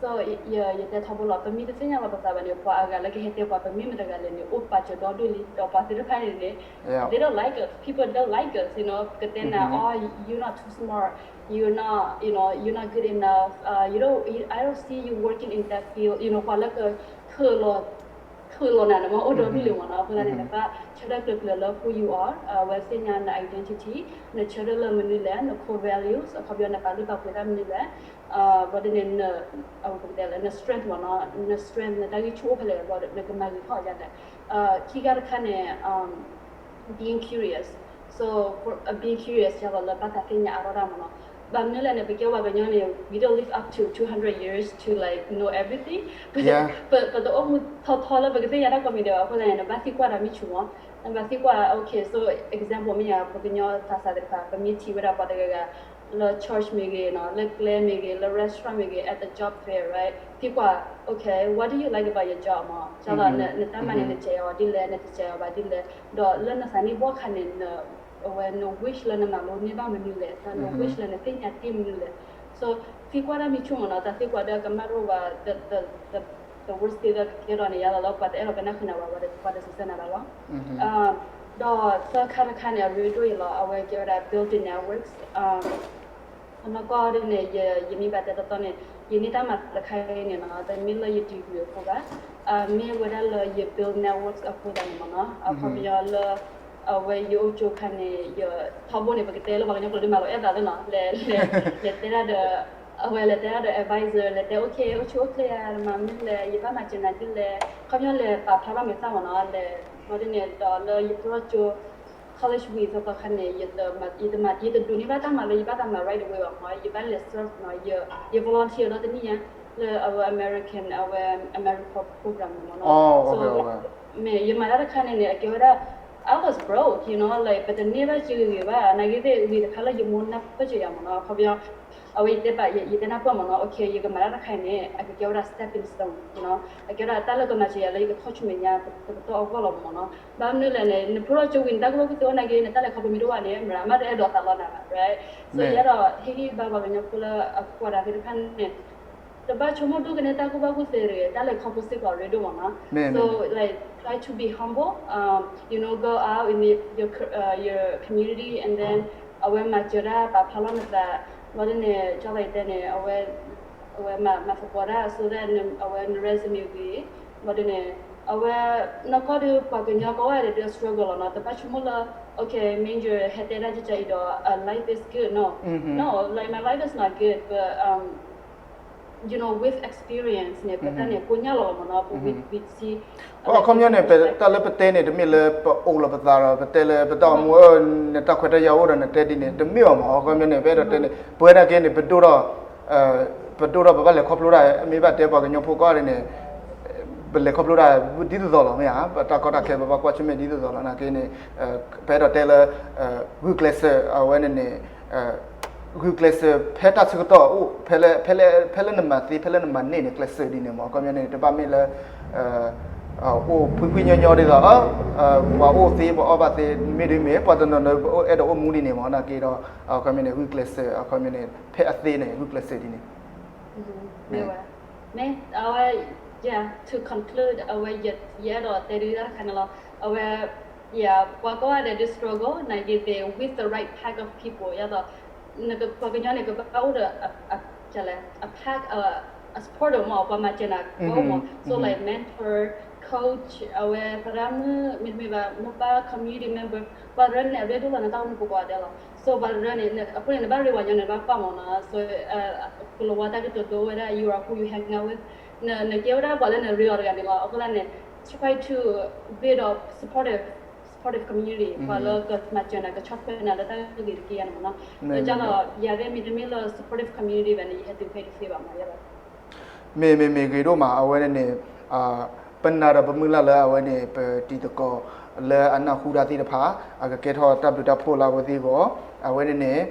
so ယတဲထီဘိလီၤ ပမ့ၢ်တသ့ၣ်ညါလီၤပသးဘၣ်န့ၣ် ပှၤအဂၤလၢကဟဲတဲပှၤ ပမ့ၢ်မတဂၤလဲၣ်န့ၣ် အိၣ်ပာ်စၢၤဒီဒူၣ်လံ ဒီးပှၤသ့ၣ်တဖၣ်န့ၣ်န့ၣ် they don't like us people don't like us you know ကတဲနၤ oh you not too smart you not you know you not good enough uh you don't I don't see you working in that field you know ပှၤလၢက ထုးလီၤနၤန့ၣ်မ့ၢ်အိၣ်ဒီဒူၣ်လံမ့ၢ်နီၤ အဃိသတးန့ၣ် နဘၣ်ဆၢထၢၣ်ကျၢၤကျၢၤလၢ who you are အဝဲသ့ၣ်ညါန identity နဆၢထၢၣ်လၢမနုၤလဲၣ် န core values အခီပညီနပာ်လုၢ်ပာ်ပှ့ၤတၢ်မနုၤလဲၣ် ဘျီဒ်န့ၣ် န ပကတဲလဲၣ် န strength မ့ၢ်နီၤ န strength နတၢ်ဂံၢ်ဆူၣ်အိၣ်ဖဲလဲၣ်ဘျီဒီး နကမၤဂ့ၤထီၣ်ဒ်လဲၣ် ခံခါတခါန့ၣ် being curious so for uh, being curious ယၤလီၤလၢဘၣ်သးသ့ၣ်ညါအါထီၣ်တၢ်မ့ၢ်နီၤ ဘၣ်မနုၤလဲၣ်န့ၣ် ပကဲပှၤကညီန့ၣ် we don't live up to two hundred years to like know everything ပတအိၣ်မူထီထီလၢပကသ့ၣ်ညါတၢ်ကိးမံၤဒဲးဘၣ် အဃိသတးန့ၣ် နဘၣ်သံကွၢ်တၢ်မ့ၢ်ဆူၣ်မး နဘၣ်သံကွၢ် okay so example မ့ၢ်ယၤ ပှၤကညီသးစၢ်သ့ၣ်တဖၣ် ပမ့ၢ်ထံၣ်ဝဲဒၣ်ပှၤတဂၤဂၤ လၢ church မ့ၢ်ဂ့ၤနီၤ လၢကျဲမ့ၢ်ဂ့ၤ လၢ restaurant မ့ၢ်ဂ့ၤ at the job fair right သံကွၢ် okay what do you like about your job မး ကၢ်လီၤ နတၢ်မၤန့ၣ် နစဲးအီၤဒ်လဲၣ် နတစဲးအီၤဘၣ်ဒ်လဲၣ် ဒီးလၢနသးနံၣ်ဘီခါန့ၣ် အဝဲန wish လၢနမၤလိန့ၢ်ဘၣ်မနုၤလဲၣ် န wish လၢနသ့ၣ်ညါတ့ၢ်မနုၤလဲၣ် so သံကွၢ်တၢ်မ့ၢ်ဆူၣ်မ့ၢ်နီၤ, တၢ်သံကွၢ်ဒီးကမၣ်တအိၣ်ဘၣ်, the worst thing ဒီးကကဲထီၣ်န့ၣ် ယၤလီၤလၢပှၤတအဲၣ်ဒိးကနၣ်ဃုာ်နၤဘၣ်, ပှၤတစူးစဲနၤဘၣ်လီၤ. ဒီးသၢခါတခါန့ၣ် အရ့ဒိၣ်အံၤလီၤ, အဝဲကဲဝဲဒၣ် building networks အနီၢ်ကီၢ်ဒ်န့ၣ် ယမ့ၢ်ဘၣ်တဲတီတီန့ၣ် ယန့ၢ်တၢ်မၤတခါအံၤန့ၣ်နီၤ, တမ့ၢ်လၢယ degree အဃိဘၣ်, မ့ၢ်ဝဲဒၣ်လၢယ build networks အဃိသတးန့ၣ်မ့ၢ်နီၤ, အခီပညီလၢ အဝဲယအိၣ်ကၠိခါန့ၣ် ယထီဘိန့ၣ် ပကတဲလၢပှၤကညီကျိာ်ဒ်မၤလိာ်အဲၣ်သးလၢနီၤ, လဲၤတဲတၢ်ဒီး အဝဲလဲၤတဲတၢ်ဒီး advisor လဲၤတဲ okay အိၣ်ဆူၣ်အိၣ်ချ့ဧါ, မၤမနုၤလဲၣ်, ယဘၣ်မၤစၢၤနၤဒ်လဲၣ်, အခီပညီလဲၤပာ်ဖျါထီၣ်မဲာ်သၣ်မ့ၢ်နီၤ, လဲၤ ဘၣ်ဒ်န့ၣ်ဒီးလၢယဖုထီၣ်ကၠိ college week သီသီခါန့ၣ် ယတမၤ ယတဒိးန့ၢ်ဘၣ်တၢ်မၤလၢယဘၣ်တၢ်မၤ right away ဘၣ်မ့ၢ်နီၤ, ယဘၣ်လဲၤ serve နီၤ, ယ volunteer ဒီတနံၣ်ညါ လၢအဝဲ American အဝဲ AmeriCorps program န့ၣ်မ့ၢ်နီၤ, so မ့ၢ်ယမၤတၢ်တခါန့ၣ်န့ၣ် အကဲဝဲဒၣ် I was broke, you know, like ပတန့ၢ်ဘၣ်စ့ဂ့ၤဂ့ၤဘၣ်, နာ်က့သ့ၣ်ဂ့ၤတခါလၢယမိၢ်နၢ်ပၢၢ်စၢၤယၤမ့ၢ်နီၤ, အခီပညီ အဝဲယတဲဘၣ် ယတဲနၢ်ပၢၢ်မ့ၢ်နီၤ, okay ယကမၤတၢ်တခါအံၤန့ၣ် အကကဲဝဲဒၣ် stepping stone, you know, အကဲဝဲဒၣ်တၢ်လၢကမၤစၢၤယၤလၢယကထီၣ်ဆူမဲာ်ညါတကတီၢ်အဂီၢ်လီၤမ့ၢ်နီၤ, ဘၣ်မနုၤလဲၣ်န့ၣ် နဖုထီၣ်ကၠိဝံၤ နတၢ်လဲၤခီဖျိမ့ၢ်တအိၣ်ဘၣ်န့ၣ် မတၤမးတအဲၣ်ဒိးသးလီနၤဘၣ်, right, so ယဲဒီးဟ့ၣ်ဂံၢ်ဘါပှၤကညီဖိလၢအကွၢ်တၢ်သ့ၣ်တဖၣ်န့ၣ် တဘၣ်ဆိကမိၣ်ဒိၣ်ကန့ၢ်တၢ်ကူၣ်ဘၣ်ကူၣ်သ့တဂ့ၤ, တၢ်လဲၤခီဖျိစ့ၢ်ကီးရ့ဒိၣ်မ့ၢ်နီၤ, so like try to be humble, you know, go out in the, your, your community and then အဝဲမၤစၢၤတၢ်ပာ်ဖျါလီၤနသး, ဘၣ်ဒ်န့ၣ် ကၠီလီၤတဲန့ၣ် အဝဲ အဝဲမၤသကိးတၢ် so that အဝဲန resume ဂ့ၤ, ဘၣ်ဒ်န့ၣ် အဝဲ နီၢ်ကီၢ်ဒုးပှၤကညီကိးဂၤဒဲးဒုး struggle လီၤနီၤ, တဘၣ်ဆိကမိၣ်လၢ okay major ဟဲတဲတၢ်ကကအံၤဒီး life is good, no, no, like my life is not good but you know with experience န့ၣ် ပတၢ်န့ၣ်ကိညၢ်လီၤမ့ၢ်နီၤ, ပ we we see အခီပညီန့ၣ် တၢ်လၢပတဲန့ၣ် တမ့ၢ်လၢပအိၣ်လီၤပသးဒီး ပတဲလၢပတၢ်အိၣ်မူ နတၢ်ခွဲးတၢ်ယာ်အိၣ်ဒီးနတဲဒ်န့ၣ် တမ့ၢ်ဘၣ်မ့ၢ် အခီပညီန့ၣ် ပအဲၣ်ဒိးတဲန့ၣ် ပဝဲဒၣ်က့န့ၣ် ပဒိၣ်ထီၣ် ပဒိၣ်ထီၣ်ပဘၣ်လဲၤခီဖျိတၢ် မ့ၢ်ဘၣ်တဲပှၤကညီဖိကိးဂၤဒဲးန့ၣ် ပလဲၤခီဖျိတၢ်ဒ်သိးသိးလီၤ မ့ၢ်ဧါ, ပတၢ်ကီတၢ်ခဲပဘၣ်ကွၢ်ဆၢၣ်မဲာ်ဒ်သိးသိးလီၤ နာ်က့န့ၣ် ပအဲၣ်ဒိးတဲလၢ ဂုာ်ကျဲးစၢးအဝဲန့ၣ်န့ၣ် ဂုာ်ကျဲးစၢးဖဲတၢ်ဆၢကတီၢ်အိၣ် ဖဲလၢ ဖဲလၢနမၤသ့ ဖဲလၢနမၤန့ၢ်န့ၣ် ကျဲးစၢးဒ်န့ၣ်မ့ၢ် အခီပညီန့ၣ် တဘၣ်မ့ၢ်လၢ အိၣ်ဖှံဖှံညီညီဒ်သိး ပှၤအိၣ်သ့ ပှၤအီၣ်ဘၣ်သ့ မ့ၢ်ဒ်မ့ၢ် ပှၤတနီၤနီၤ အဲၣ်ဒိးအိၣ်မူဒ်န့ၣ်မ့ၢ် နာ်က့ဒီး အခီပညီန့ၣ် ဂုာ်ကျဲးစၢး အခီပညီန့ၣ် ဖဲအသ့န့ၣ် ဂုာ်ကျဲးစၢးဒ်န့ၣ် မ့ၢ်ဝဲ မ့ၢ်အဝဲ yeah, to conclude အဝဲ ယအဲၣ်ဒိးတဲဒုးတၢ်တခါန့ၣ်လီၤ အဝဲ yeah ပှၤကိးဂၤဒဲးဒုး struggle နာ်က့သ့ with the right pack of people ယသိး ပှၤကညီန့ၣ် ကဘၣ်အိၣ်ဒီး အ pack အ supporter မ့ၢ် ပှၤမၤစၢၤနၤကအိၣ်မ့ၢ် so like mentor, coach အဝဲသရၣ်မုၣ် မ့တမ့ၢ်ဘၣ် မိၢ်ပၢ် community member ပှၤတရၢန့ၣ် အရ့ဒိၣ်လီၤနတၢ်အိၣ်မူပူၤကိးဂၤဒဲးလီၤ so ပှၤတရၢန့ၣ် အဃိန့ၣ် နဘၣ်ရ့ပှၤကညီန့ၣ် နဘၣ်ကွၢ်မ့ၢ်နီၤ so ကလီၤဝါတၢ်ကတိၤဒိဝဲဒၣ် you are who you hang out with နကဲဝဲဒၣ်ပှၤလၢနရ့အီၤတဂၤန့ၣ်လီၤ အဃိသတးန့ၣ် try to build a supportive supportive community ပှၤလၢကမၤစၢၤနၤ ကဆီၣ်ထွဲနၤလၢတၢ်ဂ့ၤတက့ၢ်ယါန့ၣ်မ့ၢ်နီၤ ဒီးယၤသ့ၣ်မ့တမ့ၢ်လၢ supportive community ဘၣ်န့ၣ် ယဟဲတုၤဖဲတသ့ဘၣ်မ့ၢ်ယါဘၣ် မ့ၢ်မ့ၢ်မ့ၢ်ဂ့ၤဒိၣ်မး အဝဲန့ၣ်န့ၣ် ပနာ်ဒီးပမုၢ်လၢ်လၢအဝဲန့ၣ် ပတံၤသကိးလၢအနၢ်ဟူတၢ်သ့ၣ်တဖၣ် အကကဲထီၣ်တၢ်ဘျုးတၢ်ဖှိၣ်လၢအဝဲသ့ၣ်အဂီၢ် အဝဲန့ၣ်န့ၣ်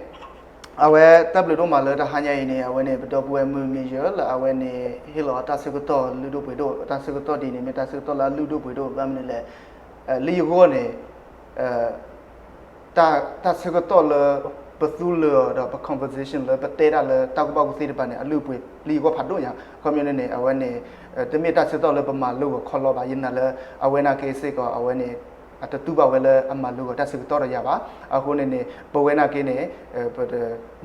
အဝဲတၢ်ဘျုးဒိၣ်မးလၢတဟါညါအံၤန့ၣ် အဝဲန့ၣ် ပဒီပုၢ်ဝဲၢ်မုၣ်မ့ၢ်ယၢလၢအဝဲန့ၣ် ဟ့ၣ်လီၤတၢ်ဆၢကတီၢ်လုၢ်ဒိၣ်ပှ့ၤဒိၣ် တၢ်ဆၢကတီၢ်ဒ်န့ၣ် မ့ၢ်တၢ်ဆၢကတီၢ်လၢအလုၢ်ဒိၣ်ပှ့ၤဒိၣ် ဘၣ်မနုၤလဲၣ် လၢယဂီၢ်န့ၣ် တၢ်ဆၢကတီၢ်လၢ ပသူလၢာ်အီၤဒီးပ conversation လၢပတဲတၢ်လၢတၢ်ကူၣ်ဘၣ်ကူၣ်သ့တဖၣ်န့ၣ် အလုၢ်အပှ့ၤလၢယဂီၢ်ဖးဒိၣ်ညါ အခီပညီန့ၣ်န့ၣ် အဝဲန့ၣ် တမ့ၢ်တၢ်ဆၢကတီၢ်လၢပမၤလိဂီၤခီလီဘၣ် ယနာ်လၢအဝဲနာ်က့စ့ၢ်ကီး အဝဲန့ၣ် အတတူၢ်ဘၣ်ဝဲလၢအမၤလိဂီၤတၢ်ဆၢကတီၢ်ဒီးယၤဘၣ် အဃိန့ၣ်န့ၣ် ပဝဲနာ်က့န့ၣ် ပတ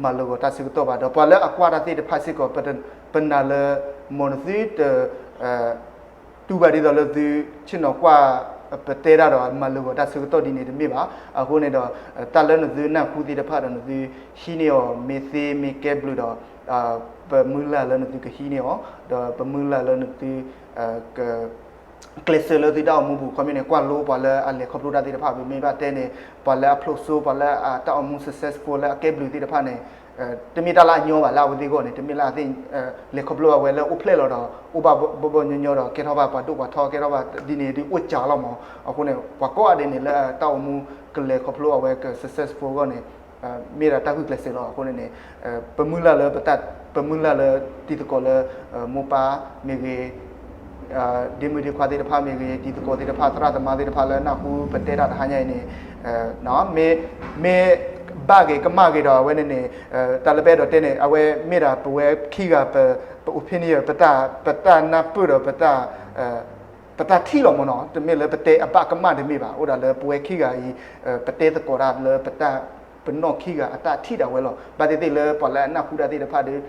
မၤလိဂီၤတၢ်ဆၢကတီၢ်ဘၣ်ဒီး ပှၤလၢအကွၢ်တၢ်သ့ၣ်တဖၣ်စ့ၢ်ကီး ပနာ်လၢ မ်နသုတ တူၢ်ဘၣ်ဒ်သိးလၢသုဆ့ၣ်နီၤကွၢ် ပတဲတၢ်ဒီးမၤလိဂီၤတၢ်ဆၢကတီၢ်ဒ်န့ၣ်တမ့ၢ်ဘၣ်. အဃိန့ၣ်ဒီး တၢ်လၢနသုနၢ်ဟူသ့ၣ်တဖၣ်ဒီးနသုဟံးန့ၢ်အီၤ မ့ၢ်သ့မ့ၢ်ကဲဘျုးဒီး ပမုၢ်လၢ်လၢနသုကဟံးန့ၢ်အီၤ ဒီးပမုၢ်လၢ်လၢနသု က ကျဲးစၢးလၢသုတၢ်အိၣ်မူပူၤ ခီပညီန့ၣ် ကွၢ်လိပှၤလၢအလဲၤခီဖျိတၢ်သ့ၣ်တဖၣ် ပမ့ၢ်ဘၣ်တဲန့ၣ် ပှၤလၢအဖျိးစိ ပှၤလၢအတၢ်အိၣ်မူ successful လၢအကဲဘျုးသ့ၣ်တဖၣ်န့ၣ် တမ့ၢ်တၢ်လၢအညီဘၣ် လၢအဝဲသ့ၣ်အဂီၢ်န့ၣ် တမ့ၢ်လၢအသ့ၣ် လဲၤခီဖျိအဝဲလၢအိၣ်ဖျဲၣ်လီၤဒီး အိၣ်ဘၣ်ဘီဘီညီညီဒီး ကဲထီၣ်ဘၣ်ပှၤဒိၣ်ပှၤထီ ကဲထီၣ်ဘၣ်ဒ်န့ၣ်ဒ်အိၣ်ကၢ်လီၤမး. အဃိန့ၣ် ပှၤကိးဂၤဒဲးန့ၣ် လၢတၢ်အိၣ်မူကလဲၤခီဖျိအဝဲက successful အဂီၢ်န့ၣ် မ့ၢ်ဒၣ်တၢ်ဂုာ်ကျဲးစၢးလီၤ. အဃိန့ၣ်န့ၣ် ပမုၢ်လၢ်လၢပတၢ် ပမုၢ်လၢ်လၢတံၤသကိးလၢ မိၢ်ပၢ်မ့ၢ်ဂ့ၤ ဒ့မုၣ်ဒ့ခွါသ့ၣ်တဖၣ်မ့ၢ်ဂ့ၤ တံၤသကိးသ့ၣ်တဖၣ် သရၣ်သမါသ့ၣ်တဖၣ်လၢနၢ်ဟူပတဲတၢ်တဟါညါအံၤန့ၣ် မ့ၢ် မ့ၢ် ဘၣ်ဂ့ၤကမၣ်ဂ့ၤဒီး အဝဲန့ၣ်န့ၣ် တၢ်လၢပအဲၣ်ဒိးတဲန့ၣ် အဝဲမ့ၢ်ဒၣ်ပဝဲခံဂၤ ပ ပ opinion ပတၢ် ပတၢ်နၢ်ပၢၢ်ဒီး ပတၢ် ပတၢ်ထံၣ်လီၤမ့ၢ်နီၤ, တမ့ၢ်လၢပတဲအဘၣ်ကမၣ်တမ့ၢ်ဘၣ်, အိၣ်ဒၣ်လၢပဝဲခံဂၤအံၤ ပတဲသကိးတၢ်လၢပတၢ် ပနီၢ်ခံဂၤအတၢ်ထံၣ်ဒၣ်ဝဲလီၤ. ဘၣ်သ့ၣ်သ့ၣ်လၢပှၤလၢအနၢ်ဟူတၢ်သ့ၣ်တဖၣ်ဒီး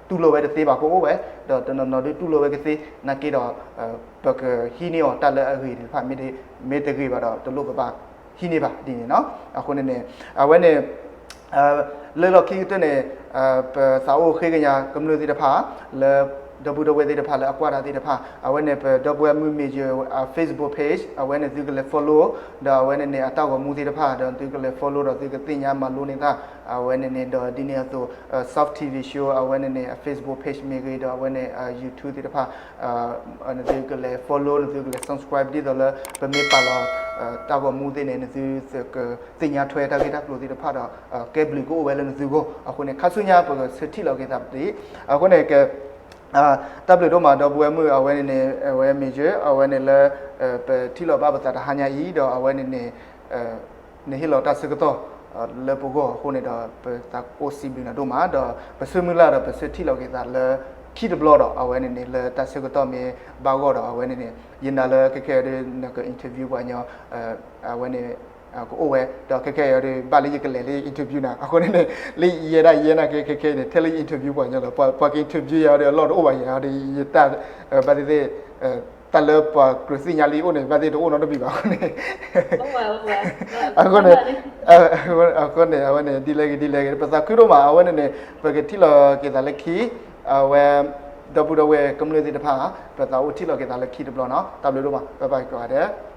တူၢ်လိာ်ဝဲတသ့ဘၣ်ကအိၣ်ဝဲ, ဒီးတနီၤနီၤဒုးတူၢ်လိာ်ဝဲကသ့, နာ်က့ဒီး ပကဟံးန့ၢ်အီၤတၢ်လၢအဂ့ၤသ့ၣ်တဖၣ် မ့တဂ့ၤဘၣ်ဒီး တလိၣ်ပဘၣ်ဟံးန့ၢ်ဘၣ်ဒ်န့ၣ်နီၤ. အဃိန့ၣ်န့ၣ် အဝဲန့ၣ် လၢလီၢ်ခံကတၢၢ်န့ၣ် ပသးအိၣ်ဃ့ကညးကမျၢၢ်သ့ၣ်တဖၣ် လၢ ဒီပုၢ်ဒီဝဲၢ်သ့ၣ်တဖၣ်လၢအကွၢ်တၢ်သ့ၣ်တဖၣ် အဝဲန့ၣ် ပဒီပုၢ်ဝဲၢ်မုၣ် Major Facebook page အဝဲန့ၣ်သုကလဲၤ follow ဒီးအဝဲန့ၣ်န့ၣ် အတၢ်ဂီၤမူသ့ၣ်တဖၣ်ဒီးသုကလဲၤ follow ဒီးသုကသ့ၣ်ညါမၤလိန့ၢ်တၢ် အဝဲန့ၣ်န့ၣ် ဒီးဒ်န့ၣ်အသိး Soft TV Show အဝဲန့ၣ်န့ၣ် အ Facebook page မ့ၢ်ဂ့ၤ ဒီးအဝဲန့ၣ် YouTube သ့ၣ်တဖၣ် နသုကလဲၤ follow နသုကလဲၤ subscribe ဒ်သိးလၢ ပမ့ၢ်ပာ်လီၤ တၢ်ဂီၤမူသ့ၣ်န့ၣ် နသုသ့ၣ်ညါထွဲတၢ်ဂ့ၢ်တၢ်ကျိၤသ့ၣ်တဖၣ်ဒီး ကဲဘျုးကအိၣ်ဝဲလၢနသုဂီၢ်. အဃိန့ၣ် ခါဆူညါပကဆၢထံၣ်လီၤက့ၤသးဒ်အံၤ, အဃိန့ၣ် တၢ်ဘျုးဒိၣ်မး ဒီပုၢ်ဝဲၢ်မုၣ် အဝဲန့ၣ်န့ၣ် အဝဲ Major အဝဲန့ၣ်လၢ ပထံၣ်လိာ်ဘၣ်ပသးတဟါညါအံၤ ဒီးအဝဲန့ၣ်န့ၣ် နဟ့ၣ်လီၤတၢ်ဆၢကတီၢ် လၢပဂီၢ်အဃိန့ၣ်ဒီး ပသးအိၣ်စံးဘျုးနၤဒိၣ်မး ဒီးပဆၢမုၢ်လၢ်ဒီးပဆၢထံၣ်လီၤက့ၤသးလၢ ခံတဘျီဒီး အဝဲန့ၣ်န့ၣ် လၢတၢ်ဆၢကတီၢ်မ့ၢ်ဘၣ်ဂီၢ်ဒီး အဝဲန့ၣ်န့ၣ် ယနာ်လၢခဲခဲအံၤဒီး နက interview ပှၤညီ အဝဲန့ၣ် ကအိၣ်ဝဲ ဒီးခဲခဲအံၤဒီး ဘၣ်လၢယကလဲၤလၢ interview နၤ အဃိန့ၣ်န့ၣ် လၢယဲဒၣ်ယဲနာ်က့ ခဲခဲအံၤန့ၣ် ထဲလၢယ interview ပှၤညီလီၤ. ပှၤက interview ယၤဒီး အလီၢ်တအိၣ်ဘၣ်ယၤဒီး ယတၢ် ဘၣ်သ့ၣ်သ့ၣ် တၢ်လၢပှၤကြၢးသ့ၣ်ညါလၢယအိၣ်န့ၣ် ဘၣ်သ့ၣ်တအိၣ်နီတဘ့ၣ်ဘၣ်အဃိန့ၣ် အဃိန့ၣ် အဃိန့ၣ် အဝဲန့ၣ် ဒ်လဲၣ်ဂ့ၤဒ်လဲၣ်ဂ့ၤ ပသးခုဒိၣ်မး အဝဲန့ၣ်န့ၣ် ပကထံၣ်လီၤက့ၤသးလၢခံ အဝဲ ဒီပုၢ်ဒီဝဲၢ်ကမျၢၢ်သ့ၣ်တဖၣ် ပသးအိၣ်ထံၣ်လီၤက့ၤသးလၢခံတဘျီနီၤ တၢ်ဘျုးဒိၣ်မး bye bye ကိးဂၤဒဲး